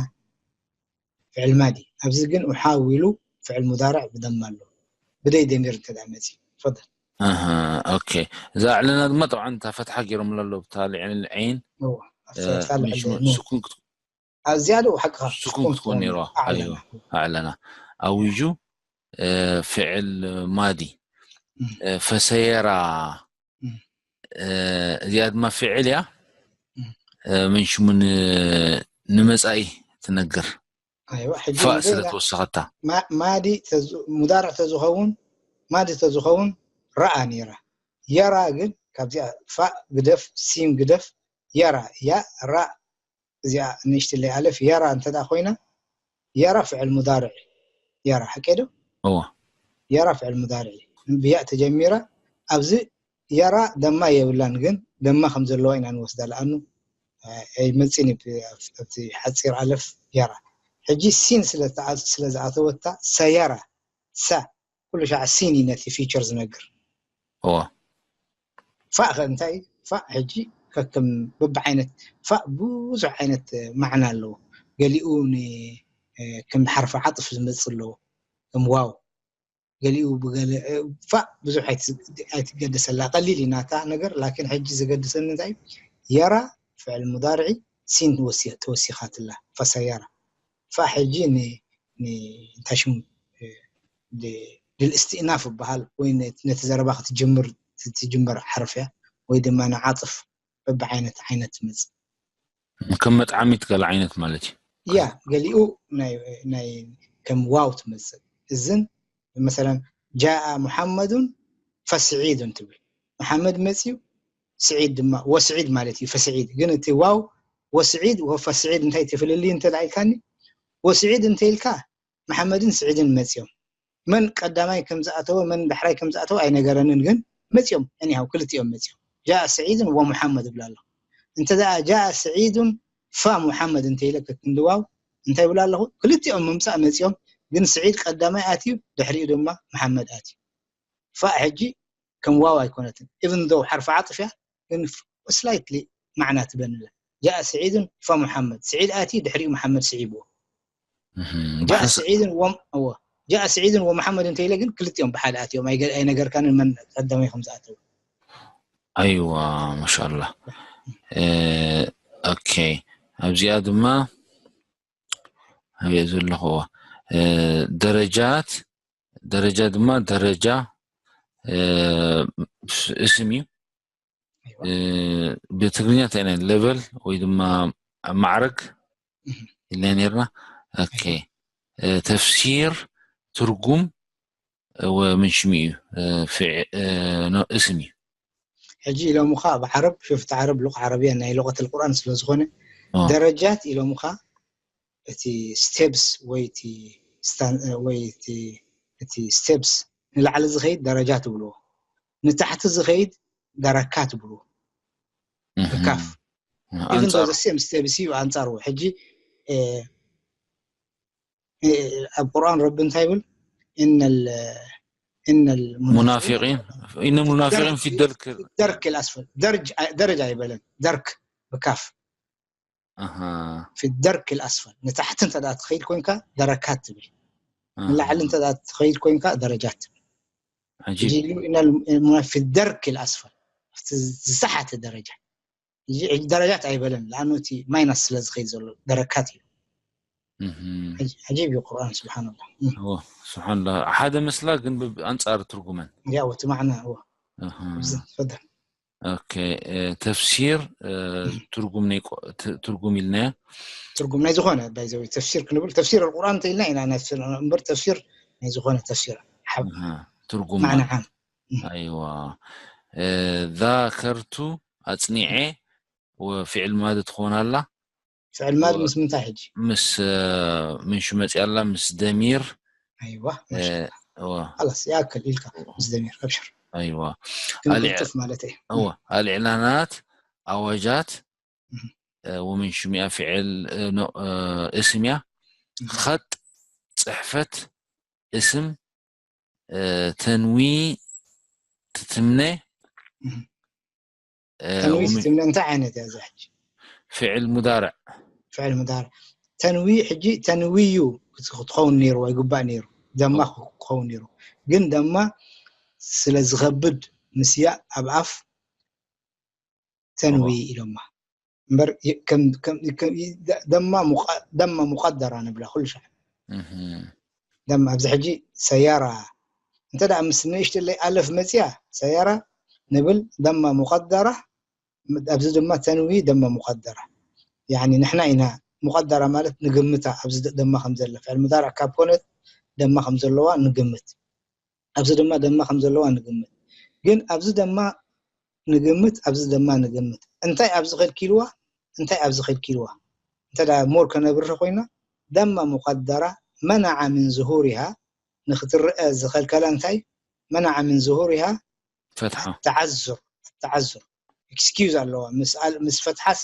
ፍዕል ማዲ ኣብዚ ግን ውሓው ኢሉ ፍዕል ሙዳርዕ ብደማ ኣሎ ብደይ ደሚር እንተ ደኣ መፅዩ ፈደል ኦኬ እዛ ኣዕለና ድማ ጠብዓ እታ ፈትሓ ገይሮምላ ኣሎ ብታ ልዕል ዓይን ኣብቲ ፈትሓ ልዕል ስኩን ክት- ኣዝያዶ ሓቅኻ ስኩን ክትኮን ነይርዋ ኣዕለና ኣዕለና ኣውጁ ፍዕል ማዲ ፈሰየራ እዚኣ ድማ ፍዕል እያ ምን ሽሙ ንመፃኢ ትነግር ኣይዋ ሕጂ ፋእ ስለ ንበይና ተወሰኸታ ማ- ማዲ ተዝ- ሙዳርዕ ተዝኸውን ማዲ ተዝኸውን ረኣ ነይራ የራ ግን ካብዚኣ ፋእ ግደፍ ሲን ግደፍ የራ ያ ራ እዚኣ ንእሽትለይ ኣለፍ የራ እንተ ደኣ ኮይና የራ ፍዕል ሙዳርዕ የራ ሓቂ ዶ እዎ የራ ፍዕል ሙዳርዕ ብያእ ተጀሚራ ኣብዚ የራ ደማ የብላን ግን ደማ ከም ዘለዋ ኢና ንወስዳ ለኣኑ ኣይመፅን ኣብቲ ሓፂር ኣለፍ የራ ሕጂ ሲን ስለ ዝኣተወታ ሰየራ ሰ ኩሉ ሻዕ ሲን እዩ ነቲ ፊቸር ዝነግር እዎ ፋእ ከ እንታይ እዩ? ፋእ ሕጂ ከከም በብዓይነት ፋእ ብዙሕ ዓይነት ማዕና ኣለዎ ገሊኡ ን- ከም ሓርፊ ዓጥፍ ዝመፅእ ኣለዎ ከም ዋው ገሊኡ ብገለ ፋእ ብዙሕ ኣይትገደሰላ ቀሊል እዩ ናታ ነገር ላኪን ሕጂ ዝገድሰኒ እንታይ እዩ? የራ ፍዕል ሙዳርዒ ሲን ተወሲኻትላ ፈሰየራ። ፋ ሕጂ እንታይ ሽሙ ልእስትእናፍ ይበሃል ወይ ነቲ ዘረባ ክትጅምር ትጅምር ሓርፍ እያ ወይ ድማ ንዓጥፍ በብዓይነት ዓይነት ትመፅእ። ከም መጥዓሚት ገለ ዓይነት ማለት እዩ። ያ ገሊኡ ናይ ከም ዋው ትመፅእ። እዝን መሰለን ጃኣ ሙሓመዱን ፈስዒዱን ትብል። መሓመድ መፅዩ ስዒድ ድማ ወስዒድ ማለት እዩ። ፈስዒድ ግን እቲ ዋው ወስዒድ ወፈስዒድ እንታይ ትፍልልይ እንተ ኢልካኒ ወስዒድ እንተ ኢልካ መሓመድን ስዒድን መፅዮም። መን ቀዳማይ ከም ዝኣተወ መን ዳሕራይ ከም ዝኣተወ ኣይነገረንን፣ ግን መፅዮም። እኒሃው ክልቲኦም መፅዮም። ጃእ ስዒድን ወሙሓመድ እብላ ኣለኹ። እንተ ደኣ ጃእ ስዒዱን ፋ ሙሓመድ እንተ ኢለ ከክንዲ ዋው እንታይ እብላ ኣለኹ? ክልቲኦም ምምፃእ መፅዮም፣ ግን ስዒድ ቀዳማይ ኣትዩ፣ ድሕሪኡ ድማ መሓመድ ኣትዩ። ፋ ሕጂ ከም ዋው ኣይኮነትን። ኢቭን ዶ ሓርፊ ዓጥፍ እያ፣ ግን ስላይትሊ ማዕና ትበንለ። ጃእ ስዒድን ፋ ሙሓመድ። ስዒድ ኣትዩ፣ ድሕሪኡ መሓመድ ስዒብዎ። ጃእ ስዒድን ወም እዎ ጃእ ስዒድን ወመሓመድ እንተ ኢለ ግን ክልቲኦም ብሓደ ኣትዮም ኣይነገርካንን መን ቀዳማይ ከም ዝኣተው። ኣይዋ ማሻላ። ኦኬ ኣብዚኣ ድማ ኣብየ ዘለኹዎ ደረጃት ደረጃ ድማ ደረጃ እስም እዩ። ብትግርኛ እንታይ ኢና ሌቨል ወይ ድማ ማዕረግ ኢልና ነርና። ኦኬ ተፍሲር ትርጉም ወምን ሽሙ እዩ እስም እዩ። ሕጂ ኢሎምኻ ብዓረብ ሽፍቲ ዓረብ ሉቕ ዓረብያ ናይ ሉቐት ልቁርኣን ስለ ዝኾነ ደረጃት ኢሎምኻ እቲ ስቴፕስ ወይ እቲ ወይ እቲ ስቴፕስ ንላዕሊ ዝኸይድ ደረጃ ትብልዎ፣ ንታሕቲ ዝኸይድ ደረካ ትብልዎ። ብካፍ ኢቭን ዶ ዘሴም ስቴፕስ እዩ ኣንጻርዎ። ሕጂ ኣብ ቁርኣን ረቢ እንታይ ይብል? ኢነል ኢነል ሙናፊቂን ኢነ ሙናፊቂን ፊ ደርክ ደርክ ልኣስፈል ደረጃ ኣይበለን። ደርክ ብካፍ ፊ ደርክ ልኣስፈል ንታሕቲ እንተ ትኸይድ ኮይንካ ደረካት ትብል፣ ንላዕሊ እንተ ትኸይድ ኮይንካ ደረጃት ትብል። ፊ ደርክ ልኣስፈል ዝሰሓተ ደረጃ። ደረጃት ኣይበለን፣ ለኣኑ እቲ ማይናስ ስለ ዝኸይድ ዘሎ ደረካት እዩ። ዓጂብ እዩ ቁርኣን ስብሓንላ። ስብሓንላ ሓደ መስላ ግን ኣንፃር ትርጉመን ያው እቲ ማዕና እዎ። ፈደል ኦኬ ተፍሲር ትርጉም ናይ ትርጉም ኢልናያ። ትርጉም ናይ ዝኾነ ባይዘዊ ተፍሲር ክንብል ተፍሲር ኣልቁርኣን እንተ ኢልና ኢና እምበር ተፍሲር ናይ ዝኾነ ተፍሲር ትርጉም ማዕና ዓም። ኣይዋ ዛከርቱ ኣፅኒዐ ወፊዕል ማዲ ትኾን ኣላ። ፍዕል ማዲ ምስ ምንታይ ሕጂ? ምስ ምንሹ መፅያ ኣላ ምስ ደሚር። ኣይዋ ላስ ይኣክል ኢልካ ምስ ደሚር ኣብሽር። ኣይዋ ክንቅልጥፍ ማለት እየ። እወ ኣልዕላናት ኣዋጃት ወምን ሽሚያ ፍዕል እስም እያ። ኸጥ ፅሕፈት እስም ተንዊ ትትምነ ተንዊ ትትምነ እንታይ ዓይነት እያ እዛ ሕጂ? ፍዕል ሙዳርዕ ፍዕል ሙዳርዕ ተንዊ ሕጂ ተንዊዩ ክትኸውን ነይርዎ ይግባእ ነይሩ። ደማ ክኸውን ነይሩ ግን ደማ ስለ ዝኸብድ ምስያ ኣብ ኣፍ ተንዊ ኢሎማ እምበር ደማ ሙቀደራ ንብላ ኩሉ ሻዕ ደማ ኣብዚ ሕጂ ሰያራ እንተ ደኣ ምስ ንእሽትለይ ኣለፍ መፅያ ሰያራ ንብል ደማ ሙቀደራ ኣብዚ ድማ ተንዊ ደማ ሙቀደራ ያኒ ንሕና ኢና ሙቀደራ ማለት ንግምታ ኣብዚ ደማ ከም ዘለ ፍዕል ሙዳርዕ ካብ ኮነት ደማ ከም ዘለዋ ንግምት ኣብዚ ድማ ደማ ከም ዘለዋ ንግምት ግን ኣብዚ ደማ ንግምት ኣብዚ ደማ ንግምት እንታይ ኣብዚ ከልኪልዋ እንታይ ኣብዚ ከልኪልዋ እንተ ሞር ከነብርህ ኮይና ደማ ሙቀደራ መነዓ ምን ዝሁሪሃ ንክትረአ ዝኸልከላ እንታይ መነዓ ምን ዝሁሪሃ ፈትሓ ተዓዙር ተዓዙር ኤክስኪዩዝ ኣለዋ ምስ ፈትሓሲ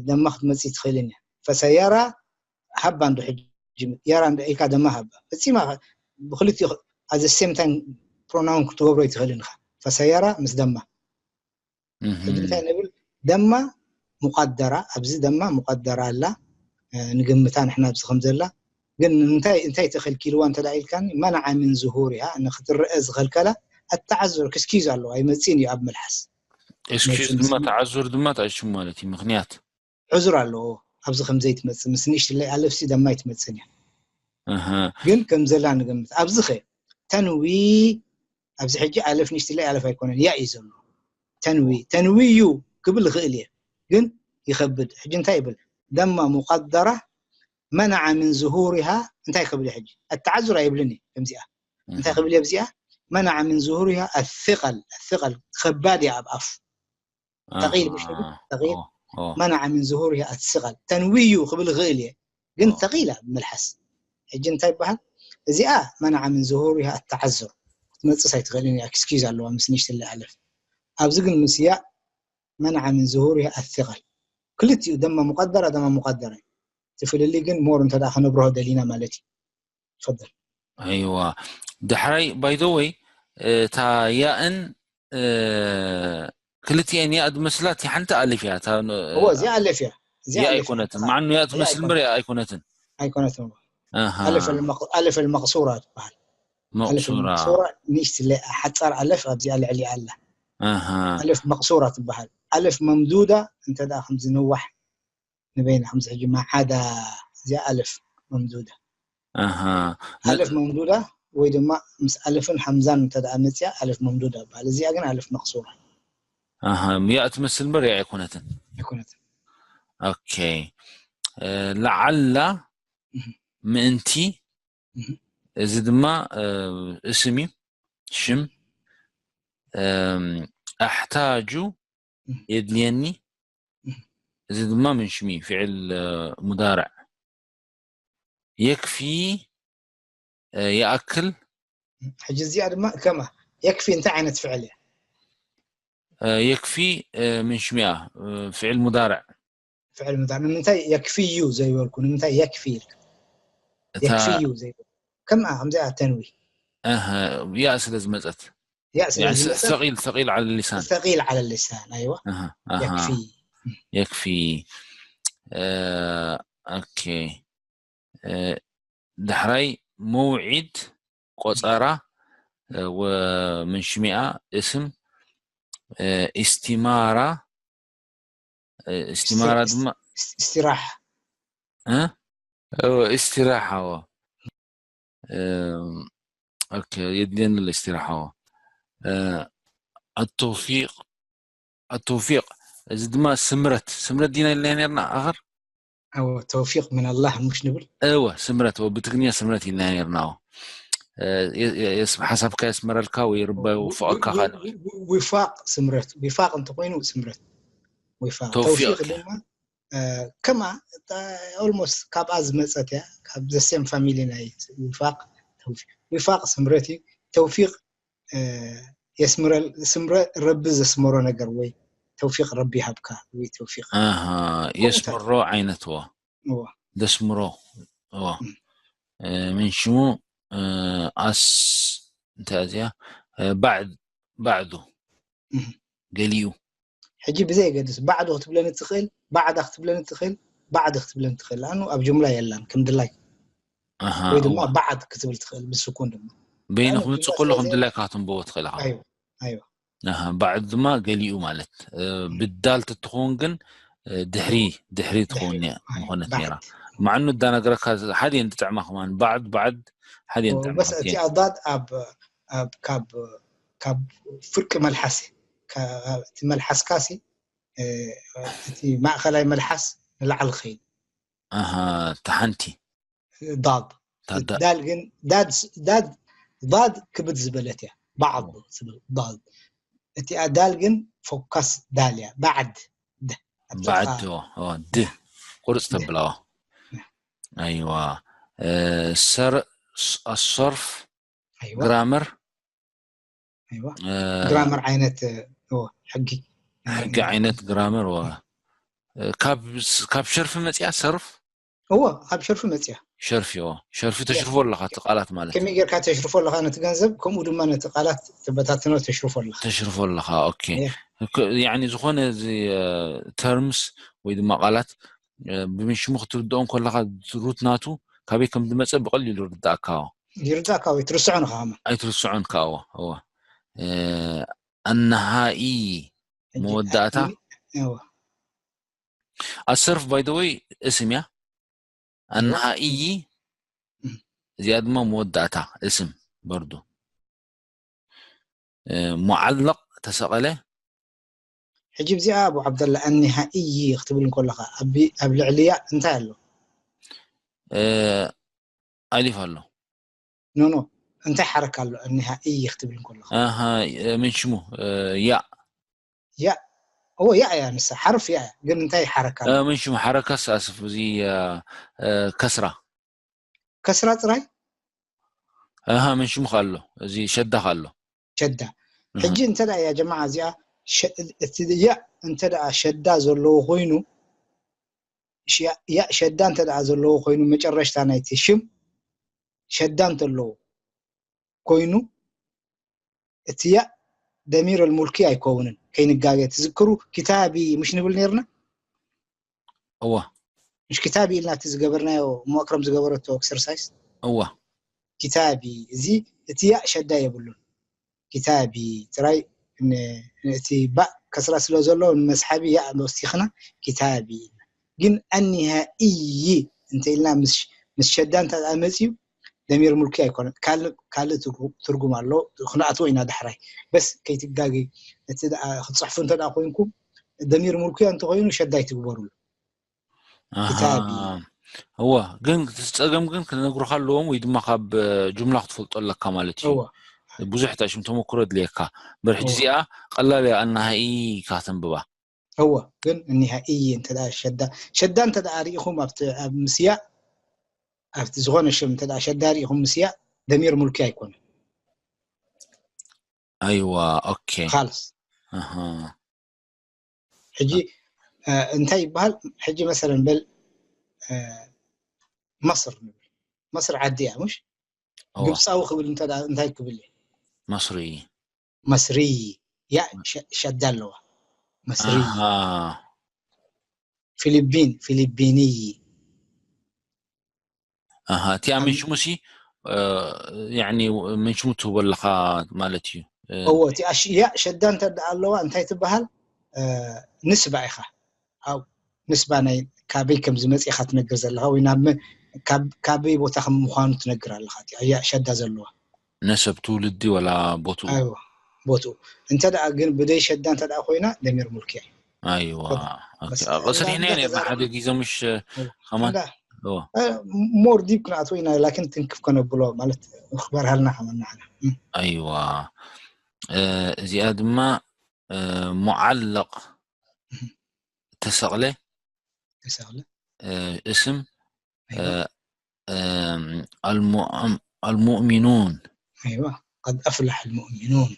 ደማ ክትመፅእ ትኽእልን እያ ፈሰየራ ሃባ እንዶ ሕጂ የራ እንዶ ኢልካ ደማ ሃባ ፈፂማ ብክልቲኡ ኣዘ ሴም ታይም ፕሮናውን ክትገብሮ ይትኽእልን ኢኻ ፈሰየራ ምስ ደማ ሕጂ እንታይ ንብል ደማ ሙቀደራ ኣብዚ ደማ ሙቀደራ ኣላ ንግምታ ንሕና ኣብዚ ከም ዘላ ግን እንታይ እንታይ ተኸልኪልዋ እንተ ኢልካኒ መነዓ ምን ዝሁር እያ ንክትረአ ዝኸልከላ ኣተዓዘር ክስኪዝ ኣለዋ ኣይመፅእን እዩ ኣብ መልሓስ ኤክስኪዩዝ ድማ ተዓዙር ድማ ተኣሽሙ ማለት እዩ። ምኽንያት ዕዙር ኣለዎ። ኣብዚ ከም ዘይትመጽእ ምስ ንእሽትለይ ኣለፍሲ ደማ ኣይትመጽእን እያ። ኣሃ ግን ከም ዘላ ንገምት። ኣብዚ ኸ ተንዊ ኣብዚ ሕጂ ኣለፍ ንእሽትለይ ኣለፍ ኣይኮነን፣ ያ እዩ ዘሎ። ተንዊ ተንዊ እዩ ክብል ይኽእል እየ፣ ግን ይኸብድ። ሕጂ እንታይ ይብል? ደማ ሙቀደራ መነዓ ምን ዝሁሪሃ እንታይ ክብል እየ ሕጂ? ኣተዓዙር ኣይብልን እየ ከምዚኣ። እንታይ ክብል እየ ኣብዚኣ? መነዓ ምን ዝሁሪሃ ኣثقل ኣثقل፣ ከባድ እያ ኣብ ኣፍ። ተቒል ምሽ ተቒል ኦ መነዓ ምን ዝሁሪሃ ኣትስቐል። ተንዊ እዩ ክብል ይኽእል እየ፣ ግን ተቒል ኣብ ምልሓስ። ሕጂ እንታይ ይበሃል? እዚኣ መነዓ ምን ዝሁሪሃ ኣተዓዙር ክትመጽእ ኣይትኽእልን እያ። ኤክስኪዩዝ ኣለዋ ምስ ንእሽትለይ ኣለፍ። ኣብዚ ግን ምስ ያ መነዓ ምን ዝሁሪሃ ኣትስቐል። ክልቲኡ ደማ ሙቀደራ ደማ ሙቀደራ እዩ። እቲ ፍልልይ ግን ሞር እንተ ደኣ ከነብርሆ ደሊና ማለት እዩ። ትፈደል። ኣይዋ ድሕራይ ባይ ዘ ወይ እታ ያእን እ፣ ክልቲኤን ያእ ዝመስላ እቲ ሓንቲ ኣሊፍ እያ። እታ ን- እዎ እዚኣ ኣለፍ እያ። እዚኣ ያእ ኣለፍ እያ። ኣይኮነትን። ማዕኑ ያእ ትመስል እምበር ያእ ኣይኮነትን። ኣይኮነትን። እዎ። ኣሃ ኣለፍ المق- ኣለፍ المقصورة ትበሃል። ኣለፍ መቕሱራ المقصورة ንእሽትለይ ሓጻር ኣለፍ ኣብዚኣ ልዕሊ ኣላ። ኣሃ ኣለፍ መቕሱራ ትበሃል። ኣለፍ መምዱዳ እንተ ደኣ ከምዚ ንዋሕ ንበይና ከምዚ ሕጂ መዓዳ እዚኣ ኣለፍ መምዱዳ። ኣሃ ኣለፍ መምዱዳ ወይ ድማ ምስ ኣለፍን ሓምዛን እንተ ደኣ መጽያ ኣለፍ መምዱዳ ይበሃል። እዚኣ ግን ኣለፍ መቕሱራ ኣሃ ያእ ትመስል እምበር ያእ ኣይኮነትን። ኣይኮነትን። ኦኬ እ፣ ለዓላ እህ። ምእንቲ እህ። እዚ ድማ እ፣ እስም እዩ ሽም እም፣ ኣሕታጁ እህ። የድልየኒ እህ። እዚ ድማ ምን ሽም እዩ ፍዕል እ፣ ሙዳርዕ የክፊ እ፣ ይኣክል ሕጂ እዚኣ ድማ ከማ የክፊ እንታይ ዓይነት ፍዕል እያ? እ፣ የክፊ እ፣ ምን ሽም እያ እ፣ ፍዕል ሙዳርዕ ፍዕል ምጣር ንምንታይ የክፊ እዩ ዘይበልኩ? ንምንታይ የክፊ ኢልካ እታ የክፊ እዩ ዘይበልኩ? ከምኣ ከምዚኣ ተንዊ እህ፣ ያእ ስለ ዝመጸት ያእ ስለ يعني ዝመጸት ثقيل ثقيل على اللسان ثقيل على اللسان ኣይዋ أها أها የክፊ يكفي آه، أوكي آه، دحراي موعد ቆጸራ እ፣ ወምን ሽሚኣ እስም እ፣ ኢስቲማራ እ፣ ኢስቲማራ ድማ ኢስቲራሓ እ? እወ፣ ኢስቲራሓ እወ። እ፣ ኦኬ፣ የድልየኒ ኣሎ ኢስቲራሓ እወ። እ፣ ኣተውፊቅ ኣተውፊቅ እዚ ድማ ስምረት ስምረት ዲና ኢልና ነርና ኣኸር እወ ተውፊቅ ምን ኣላህ ሙሽ ንብል እወ ስምረት እወ ብትግርኛ ስምረት ኢልና ነርና እወ እ፣ የ- የ- የስ- ሓሳብካ የስመረልካ ወይ ርባ ይወፍቀካ ካልእ ዊ- ዊፋቅ ስምረት ዊፋቅ እንተኮይኑ ስምረት ዊፋቅ ተውፊቅ ተውፊቅ ድማ እ፣ ከማ ኦልሞስት ካብኣ ዝመፀት እያ ካብ ዘሴም ፋሚሊ ናይ ዊፋቅ ተውፊቅ ዊፋቅ ስምረት እዩ ተውፊቅ እ፣ የስምረል ስምረ ረቢ ዘስመሮ ነገር ወይ ተውፊቅ ረቢ ይሃብካ ወይ ተውፊቅ ኣሃ የስምሮ ዓይነት እወ እወ ደስምሮ እወ እም። እ፣ ምን ሽሙ እ፣ ኣስ እንታይ እዚኣ እ፣ ባዕድ ባዕዱ እም። ገሊኡ ሕጂ ብዘየገድስ ባዕዱ ክትብለኒ ትኽእል ባዕዳ ክትብለኒ ትኽእል ባዕዲ ክትብለኒ ትኽእል ኣኑ ኣብ ጅምላ የላን ከም ድላይ ኣሃ ወይ ድማ እወ ባዕድ ክትብል ትኽእል ብስኩን ድማ በይኑ ኣነ ክምፅእ ጅምላ ከሎ ስለ ከም ዘየ- ድላይካ ክትንብቦ ትኽእል ኢኻ ኣይወ ኣይወ ኣሃ ባዕዱ ድማ ገሊኡ ማለት እ፣ ብዳል ትትኸውን ግን እ፣ ድሕሪ ድሕሪ ትኸውን እያ ምኾነት ነይራ ባዕድ ማዕኑ እዳነገረካ ሓደ እየን ዝጥዕማ ከማን ባዕድ ባዕድ ሓደ እየን ዝጥዕማ በስ እቲ ኣዳድ ኣብ ኣብ ካብ ካብ ፍርቂ መልሓስ እቲ መልሓስካሲ እ፣ እቲ ማእኸላይ መልሓስ ንላዕሊ ኸይድ ኣሃ ተሓንቲ ዳድ ታዳ ዳል ግን ዳድ ዳድ ዳድ ክብድ ዝበለት እያ ባዕድ ዝብል ዳድ እቲኣ ዳል ግን ፎካስ ዳል እያ ባዕድ ድ ኣብቲ ባዕድ ኸ- ኦ፣ ኦ፣ ድ ቁርፅ ተብላዋ ኣይዋ እ፣ ሰር ኣሰርፍ ኣይዋ ግራመር ኣይዋ እ፣ ግራመር ዓይነት እ፣ ሕጊ ሕጊ ዓይነት ግራመር ዋ እ፣ ካብ ካብ ሸርፊ መፅያ ሰርፍ እዎ ካብ ሸርፊ መፅያ ሸርፊ ዋ ሸርፊ ተሽርፎ ኣለካ እቲ ቃላት ማለት እዩ ከመይ ጌርካ ተሽርፎ ኣለካ ነቲ ገንዘብ ከምኡ ድማ ነቲ ቃላት ተበታትኖ ተሽርፎ ኣለካ ተሽርፎ ኣለካ ኦኬ እየ። ክ- ያኒ ዝኾነ እዚ ተርምስ ወይ ድማ ቃላት እ፣ ብምሽሙ ክትርድኦ ከለካ ሩት ናቱ ካበይ ከም ዝመፀ ብቀሊሉ ርዳእካ ይርዳእካ ወይ ትርስዖ ንኻ ከማ ኣይትርስዖን ከዓ እወ እወ እ፣ ኣነሃኢ መወዳእታ። ኣሰርፍ ባይ ደ ወይ እስም እያ። ኣነሃእይ እዚኣ ድማ መወዳእታ እስም በርዱ። ሙዓለቕ ተሰቐለ። ሕጂ እዚኣ ኣቡ ዓብደላ ኣኒሃእይ ክትብል እንከለኻ ኣብ ልዕሊ ያእ እንታይ ኣሎ? ኣሊፍ ኣሎ። ኖ ኖ እንታይ ሓረካ ኣሎ? ኣኒሃእይ ክትብል እንከለኻ ምን ሽሙ ያእ ያእ እዎ ያእ እያ ንሳ ሓርፍ ያእ እያ። ግን እንታይ ሓረካ ኣሎ? ምን ሽሙ ሓረካ ኣስፍ እዚ ከስራ ከስራ ጥራይ ኣሃ ምን ሽሙ ኣሎ እዚ ሸዳ ኣሎ። ሸዳ ሕጂ እንተ ደኣ ያ ጀማዓ እዚኣ እቲ ያእ እንተ ደኣ ሸዳ ዘለዎ ኮይኑ ያእ ሸዳ እንተ ደኣ ዘለዎ ኮይኑ መጨረሽታ ናይቲ ሽም ሸዳ እንተለዎ ኮይኑ እቲ ያእ ደሚር ኣልሙልኪ ኣይከውንን። ከይንጋገ ትዝክሩ ኪታቢ ምሽ ንብል ነርና? እዋ ምሽ ኪታቢ ኢልና እቲ ዝገበርናዮ እሞ ኣክረም ዝገበረቶ ኤክሰርሳይስ እዋ ኪታቢ እዚ እቲ ያእ ሸዳ የብሉን። ኪታቢ ጥራይ እቲ ባእ ከስራ ስለ ዘሎ ንመስሓቢ ያእ ወሲኽና ኪታቢ ኢልና። ግን ኣኒሃእይ እንተ ኢልና ምስ ሸዳ እንተ መፅዩ ደሚር ሙልኪ ኣይኮነን። ካልእ ትርጉም ኣሎ። ክንኣትዎ ኢና ዳሕራይ። በስ ከይትጋገይ እቲ ክትፅሕፉ እንተ ኮይንኩም ደሚር ሙልኪ እንተኮይኑ ሸዳ ኣይትግበሩሉ። እወ ግን እቲ ፀገም ግን ክነግሩካ ኣለዎም ወይ ድማ ካብ ጁምላ ክትፈልጦ ኣለካ ማለት እዩ። ብዙሕ ታሽም ተመክሮ ድልየካ በር ሕጂ እዚኣ ቀላል እያ ኣናሃኢ ኢካ ተንብባ። እወ ግን እኒሃ እይ እንተ ሸዳ ሸዳ እንተ ርኢኹም ኣብቲ ኣብ ምስያ ኣብቲ ዝኾነ ሽም እንተ ሸዳ ርኢኹም ምስያ ደሚር ሙልኪ ኣይኮነ። ኣይዋ ኦኬ ካልስ ሕጂ እንታይ ይበሃል? ሕጂ መሰለን በል መስር ንብል። መስር ዓዲ እያ ምሽ? ግብፃዊ ክብል እንታይ ክብል? መስሪ መስሪ ያ ሸዳ ኣለዋ። መስሪ ፊሊቢን ፊሊቢኒ ኣሃ እቲኣ ምን ሽሙ ሲ ያኒ ምን ሽሙ ትህቦ ኣለኻ ማለት እዩ። እዎ እቲኣ ሽያ ሸዳ እንተ ደኣ ኣለዋ እንታይ ትበሃል? ንስባ ኢኻ ኣብ ንስባ ናይ ካበይ ከም ዝመጽእ ኢኻ ትነግር ዘለኻ ወይ ናብ ካበይ ቦታ ከም ምዃኑ ትነግር ኣለኻ። እቲኣ ያ ሸዳ ዘለዋ ነሰብ ትውልዲ ወላ ቦትኡ ቦትኡ እንተ ደኣ ግን ብደይ ሸዳ እንተ ደኣ ኮይና ደሚር ሙልኪ እያ። ኣይዋ ኦኬ። ስሪሕና ነርና ሓደ ግዜ ምሽ ከማን ሞር ዲብ ክንኣትዎ ኢና ላኪን ትንክፍ ከነብሎ ማለት ክበርሃልና ከመናዓና ኣይዋ እዚኣ ድማ ሙዓለቕ ተሰቕለ ተሰቕለ እስም ኣልሙእሚኑን ኣይዋ ቀድ ኣፍላሕ ልሙእሚኑን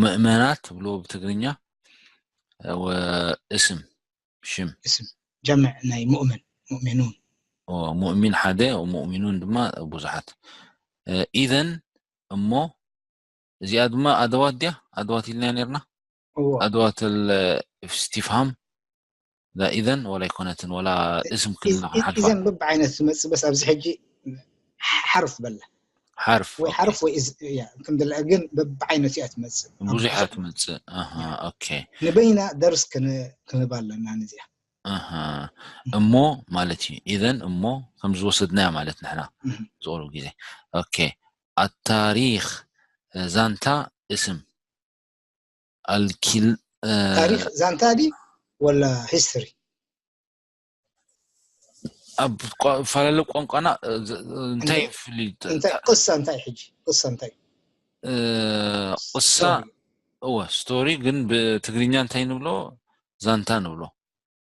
ምእመናት ትብልዎ ብትግርኛ እስም ሽም እስም ጀምዕ ናይ ሙእምን ሙእሚኑን ሙእሚን ሓደ ሙእሚኑን ድማ ብዙሓት ኢዘን እሞ እዚኣ ድማ ኣደዋት ድያ ኣደዋት ኢልና ነርና ኣደዋት ስቲፍሃም ኢዘን ወላ ኣይኮነትን ወላ እስም ክልና ሓደ ኢዘን በብዓይነት ትመፅእ በስ ኣብዚ ሕጂ ሓርፍ በላ ሓርፍ ወይ ሓርፍ ወይ እዝ እያ ክንብል ግን በብዓይነቱ እያ ትመፅእ። ብዙሕ እያ ትመፅእ። ኣሃ ኦኬ ንበይና ደርስ ክን- ክንህባ ኣለና ነዚኣ። ኣሃ እሞ ማለት እዩ። ኢዘን እሞ ከም ዝወሰድናያ ማለት ንሕና እህ። ዝቕርብ ግዜ ኦኬ። ኣታሪኽ ዛንታ እስም ኣልኪል እ፣ ታሪኽ ዛንታ ድዩ ወላ ሂስትሪ? ኣብ ቋ-ፈላለ ቋንቋና እ፣ ዝ- እንታይ ፍልይ ት- እንታይ ቅሳ እንታይ ሕጂ ቅሳ እንታይ እ፣ ቅሳ እወ ስቶሪ ግን ብትግርኛ እንታይ ንብሎ? ዛንታ ንብሎ።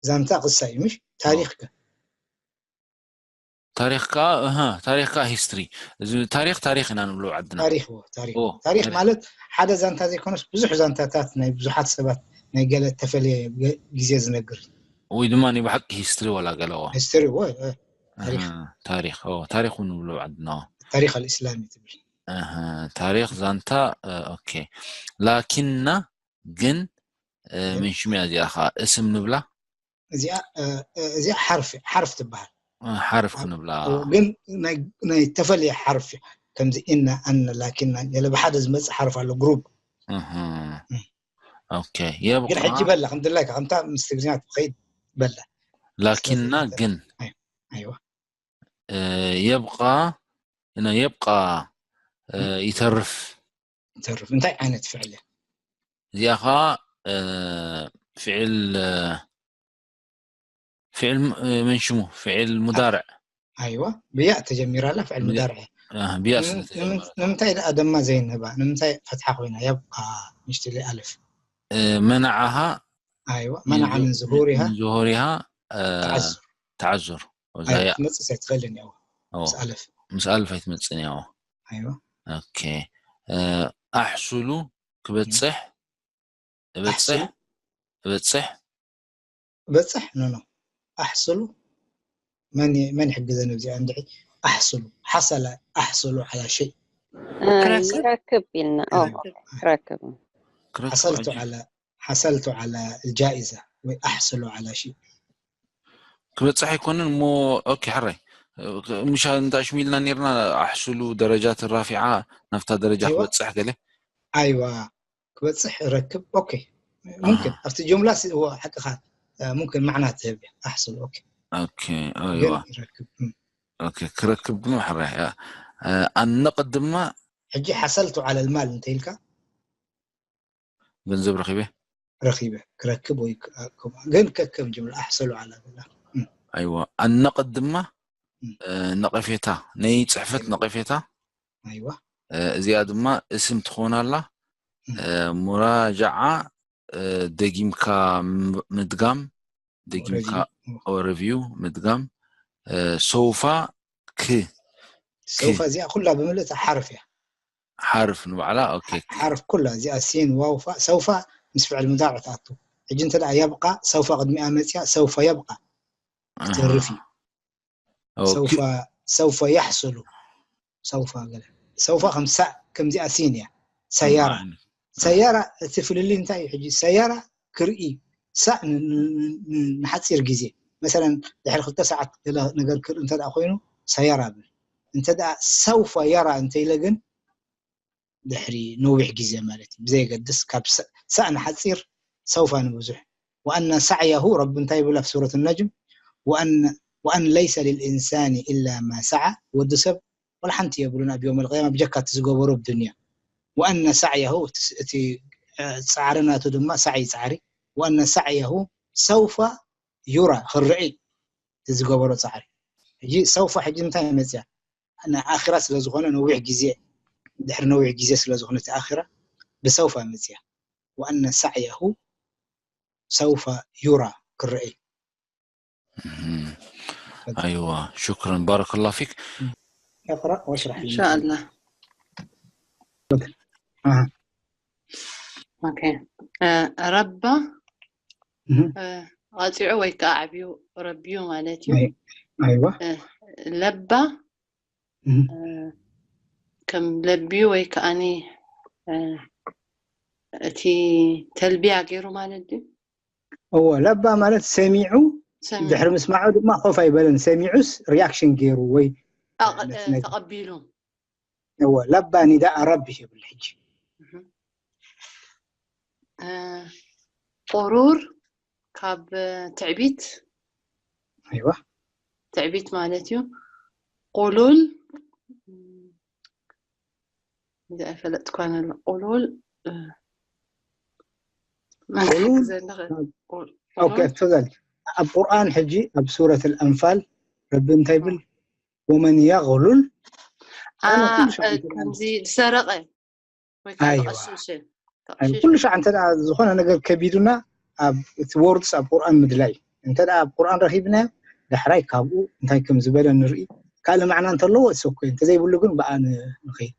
ዛንታ ቅሳ እዩ ምሽ ታሪኽ ከ ታሪኽ ከዓ እህ ታሪኽ ከዓ ሂስትሪ። እዚ ታሪኽ ታሪኽ ኢና ንብሎ ኣብ ዓድና። ታሪኽ እዎ፣ ታሪኽ ኦ፣ ታሪኽ ታሪኽ። ማለት ሓደ ዛንታ ዘይኮነስ ብዙሕ ዛንታታት ናይ ብዙሓት ሰባት ናይ ገለ እተፈለየ ገ- ግዜ ዝነግር እዩ። ወይ ድማ ናይ ብሓቂ ሂስትሪ ዋላ ገለዋ። ሂስትሪ እዎ እ፣ ታሪኽ እህ፣ ታሪኽ ኦ፣ ታሪኽ እውን ንብሎ ኣብ ዓድና። ታሪኽ ኣልእስላሚ ትብል እህ፣ ታሪኽ ዛንታ እ፣ ኦኬ ላኪንና ግን እ፣ ምን ሽም እያ እዚኣ ከዓ እስም ንብላ። እዚኣ እ፣ እ፣ እዚኣ ሓርፍ ሓርፍ ትበሃል። እ፣ ሓርፍ ክንብላ። ግን ናይ ናይ ተፈልየ ሓርፍ እዩ። ከምዚ እና ኣነ ላኪና ገለ ብሓደ ዝመፅእ ሓርፍ ኣሎ ግሩፕ እህ። ኦኬ። የብቃ ግን ሕጂ በላ ከም ድላይካ ከምታ ምስ ትግርኛ ትኸይድ በላ ላኪንና ግን ኣይዋ የብቃ እና የብቃ ይተርፍ ይተርፍ እንታይ ዓይነት ፍዕል እዚኣ ከዓ ፍዕል ፍዕል መን ሽሙ ፍዕል ሙዳርዕ ኣይዋ ብያ ተጀሚራላ ፍዕል ሙዳርዕ ብያ ንምንታይ ደኣ ደማ ዘይንህባ ንምንታይ ፈትሓ ኮይና የብቃ ምሽትሊ ኣልፍ መናዓሃ ኣይዋ መናዓ ምን ዝሁር ኢሃ ዝሁር ኢሃ ተዓዙር ተዓዙር ትመፅእ ኣይትኽእልን ያው ምስ ኣልፍ ምስ ኣልፍ ኣይትመፅን ያው ኣይዋ ኦኬ ኣሕሱሉ ክበፅሕ እበፅሕ እበፅሕ በፅሕ ኖ ኖ ኣሕስሉ መን መን ይሕግዘን እዚኣ እንድዒ ኣሕስሉ ሓሰለ ኣሕስሉ ዓላ ሸይ ክረክብ ኢልና ክረክብ ሓሰልቱ ዓላ ሓሰልቱ ዓላ الجائزة ወይ ኣሕስሉ ዓላ ሸይ ክበፅሕ ኣይኮንን እሞ ኦኬ ሕራይ ምሻ እንታሽሚልና ኔርና ኣሕስሉ ደረጃት ራፊዓ ናብታ ደረጃ ክበፅሕ ገለ ኣይዋ ክበፅሕ ረክብ ኦኬ ሙምክን ኣብቲ ጅምላ እዎ ሓቅኻ ሙምክን ማዕና ትህብ ኣሕስሉ ኦኬ ኦኬ ኣይዋ ረክብ ኦኬ ክረክብ ድማ ሕራይ ኣነቕድ ድማ ሕጂ ሓሰልቱ ዓለል ማል እንተኢልካ ገንዘብ ረኺበ ረኺበ ክረክብ ወይ ግን ከከም ጅምላ ኣሕሰሉ ዓላ ብላ ኣይዋ ኣነቕድ ድማ ነቐፌታ ናይ ፅሕፈት ነቐፌታ ኣይዋ እዚኣ ድማ እስም ትኾን ኣላ ሙራጃዓ ደጊምካ ምድጋም ደጊምካ ሪቪው ምድጋም ሰውፋ ክ ሰውፋ እዚኣ ኩላ ብምልእታ ሓርፍ እያ ሓርፍ ንባዕላ ኦኬ ሓርፍ ኩላ እዚኣ ሲን ዋውፋ ሰውፋ ምስ ፍዕል ሙዳርዕ ትኣቱ ሕጂ እንተ ደኣ የብቃ ሰውፋ ቅድሚኣ መፅያ ሰውፋ የብቃ ክትርፍ እዩ ሰውፋ ሰውፋ ያሕስሉ ሰውፋ ገለ ሰውፋ ከም ሳእ ከምዚኣ ሲን እያ ሰያራ ሰያራ እቲ ፍልልይ እንታይ እዩ ሕጂ ሰያራ ክርኢ ሳእ ንሓፂር ግዜ መሰለን ድሕሪ ክልተ ሰዓት ገለ ነገር ክርኢ እንተ ኮይኑ ሰያራ ብል እንተ ሰውፋ ያራ እንተ ኢለ ግን ድሕሪ ነዊሕ ግዜ ማለት እዩ ብዘየገድስ ካብ ሳእ ንሓፂር ሰውፋ ንብዙሕ وأن سعيه ረቢ እንታይ ይብል ኣብ ሱረት ነጅም وأن ليس للإنسان إلا ما سعى ወዲ ሰብ ወላ ሓንቲ የብሉን ኣብ يوم القيامة ብጀካ እቲ ዝገበሮ ኣብ ዱንያ وأن سعيه እቲ ፃዕሪ ናቱ ድማ ሳዕይ ፃዕሪ وأن سعيه سوف يرى ክርዒ እቲ ዝገበሮ ፃዕሪ ሕጂ ሰውፋ ሕጂ እንታይ መፅያ ንኣኺራ ስለ ዝኾነ ነዊሕ ግዜ ድሕሪ ነዊሕ ግዜ ስለ ዝኾነ እቲ ኣኺራ ብሰውፋ መፅያ وأن سعيه سوف يرى ክረአ እዩ ኣይዋ ሽክረን ባረከላ ፊክ اقرأ واشرح إن شاء الله ኦኬ ረባ ቐፂዑ ወይ ከዓ ዓብዩ ረቢዩ ማለት እዩ ኣይዋ ለባ ከም ለቢዩ ወይ ከዓኒ እቲ ተልቢያ ገይሩ ማለት ድዩ እዎ ለባ ማለት ሰሚዑ ድሕሪ ምስማዑ ድማ ኮፍ ኣይበለን ሰሚዑስ ሪያክሽን ገይሩ ወይ ተቐቢሉ እዎ ለባ ኒዳእ ረቢ ይብል ሕጂ ቁሩር ካብ ትዕቢት ኣይዋ ትዕቢት ማለት እዩ ቁሉል እዚ ኣይፈለጥኳን ኣሎ ቁሉል ቁሉል ኦኬ ትፈዘል ኣብ ቁርኣን ሕጂ ኣብ ሱረት ኣልኣንፋል ረቢ እንታይ ብል ወመን የغሉል ከምዚ ዝሰረቐ ወይ ከዓ ኣይዋ። ተቐሽሸ ኩሉ ሻዕ እንተ ዝኾነ ነገር ከቢዱና ኣብ እቲ ወርድስ ኣብ ቁርኣን ምድላይ እንተ ኣብ ቁርኣን ረኺብናዮ ዳሕራይ ካብኡ እንታይ ከም ዝበለ ንርኢ ካልእ ማዕና እንተለዎ እሰኮ እንተዘይብሉ ግን ብኣ ንኸይድ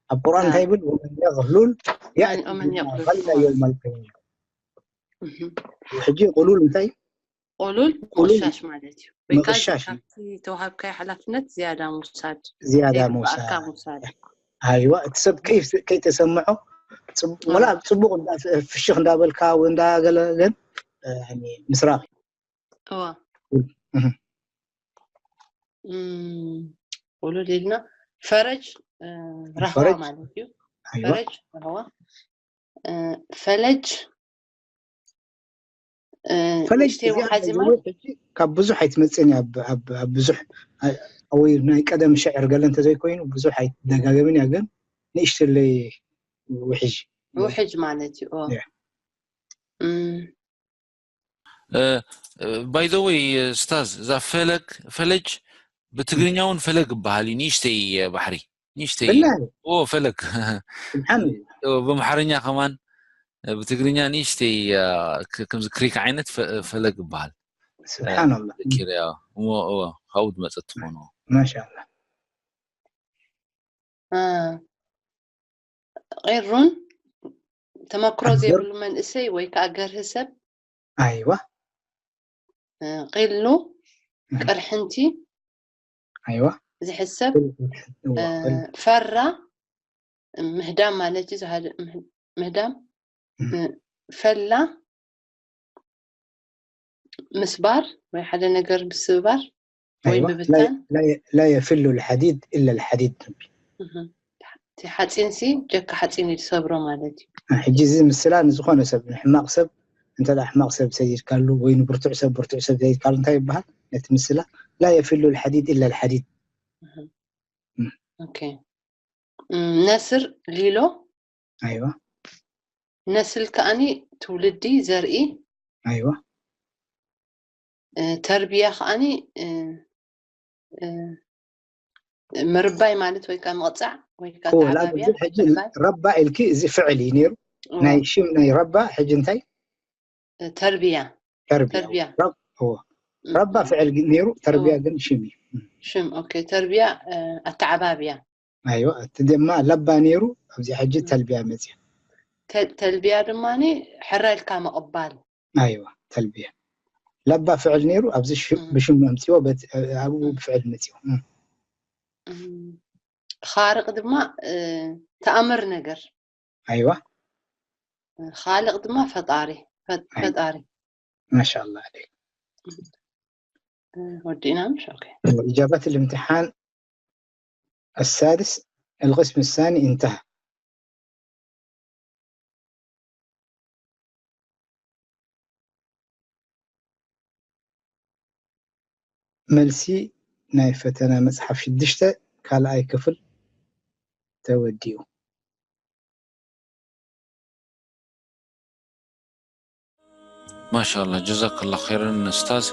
ኣብ ቁርኣን እንታይ ይብል ወመን የغሉል ወመን የغሉል። ላ የውም ኣልቅያማ ሕጂ ቁሉል እንታይ ቁሉል ቁሉል ምቕሻሽ ማለት እዩ ወይ ከዓ ምቕሻሽ እዩ። ካብቲ ተዋሃብካዮ ሓላፍነት ዝያዳ ምውሳድ ዝያዳ ዘይግባኣካ ምውሳድ ምውሳድ ኣይዋ እቲ ሰብ ከይ- ከይተሰምዖ ጽቡ- ወላ ጽቡቕ እንዳ- ፍሽኽ እንዳበልካ ወይ እንዳገለ ግን እ፣ ምስራቕ እዋ እህ። እም፣ ቁሉል ኢልና ፈረጅ እ፣ ራህዋ ፈረጅ? ማለት እዩ ኣይዋ ፈረጅ ራህዋ እ፣ ፈለጅ ፈለግ ንእሽተይ ውሓዚ ማይ። ካብ ብዙሕ ኣይትመፅእን እያ። ኣብ ብዙሕ ወይ ናይ ቀደም ሽዕር ገለ እንተዘይኮይኑ ብዙሕ ኣይትደጋገምን እያ፣ ግን ንእሽተለይ ውሕጅ። ውሕጅ ማለት እዩ። ባይ ዘ ወይ ስታዝ፣ እዛ ፈለግ ፈለጅ ብትግርኛ እውን ፈለግ ይበሃል እዩ። ንእሽተይ ባሕሪ፣ ንእሽተይ ፈለግ። ብኣምሓርኛ ከማን ብትግርኛ ንእሽተይ ከምዚ ክሪክ ዓይነት ፈለግ ይበሃል። ስብሓንላ። እሞ ካብኡ ዝመፀት ትኾኑ። ማሻላ። ቂሩን ተመክሮ ዘይብሉ መንእሰይ ወይ ከዓ ገርህ ሰብ። ኣይዋ። ቂሉ፣ ቅርሕንቲ፣ ኣይዋ። ዝሕሰብ፣ ፈራ፣ ምህዳም ማለት እዩ። ምህዳም፣ ፈላ፣ ምስባር ወይ ሓደ ነገር ምስባር ወይ ምብታን። لا يفل الحديد إلا الحديد። እቲ ሓፂን ሲ ጀካ ሓፂን እዩ ዝሰብሮ ማለት እዩ። ሕጂ እዚ ምስላ ንዝኾነ ሰብ፣ ንሕማቕ ሰብ እንተ ደኣ ሕማቕ ሰብ ሰዲድካሉ ወይ ንብርቱዕ ሰብ ብርቱዕ ሰብ ሰዲድካሉ እንታይ ይበሃል? ነቲ ምስላ لا يفل الحديد إلا الحديد። ኦኬ። ነስር ሊሎ። ኣይዋ። ነስል ከኣኒ ትውልዲ ዘርኢ። ኣይዋ። ተርቢያ ከኣኒ ምርባይ ማለት ወይ ከዓ ምቕፃዕ ወይ ከዓ ተዓባብያ። ረባ ኢልኪ፣ እዚ ፍዕል እዩ ነይሩ ናይ ሽም ናይ ረባ። ሕጂ እንታይ? ተርቢያ። ተርቢያ። ረባ ፍዕል ነይሩ፣ ተርቢያ ግን ሽም እዩ። ሽም። ኦኬ። ተርቢያ ኣተዓባብያ። ኣይዋ። እቲ ድማ ለባ ነይሩ፣ ኣብዚ ሕጂ ተልቢያ መፅያ። ተልቢያ ድማ ሕራ ኢልካ ምቕባል። ኣይዋ። ተልቢያ ለባ ፍዕል ነይሩ፣ ኣብዚ ብሽም ኣምፅዎ፣ ኣብኡ ብፍዕል መፅዎ። ኻርቕ ድማ ተኣምር ነገር። ኣይዋ። ኻልቕ ድማ ፈጣሪ። ፈጣሪ። ማሻላ ዓለይክ። ወዲእና ምሽ። ኦኬ። إجابات الامتحان السادس، القسم الثاني انتهى. መልሲ ናይ ፈተና መፅሓፍ ሽዱሽተ ካልኣይ ክፍል ተወዲኡ። ማሻላ ጀዛከላ ኸይረን ኡስታዝ።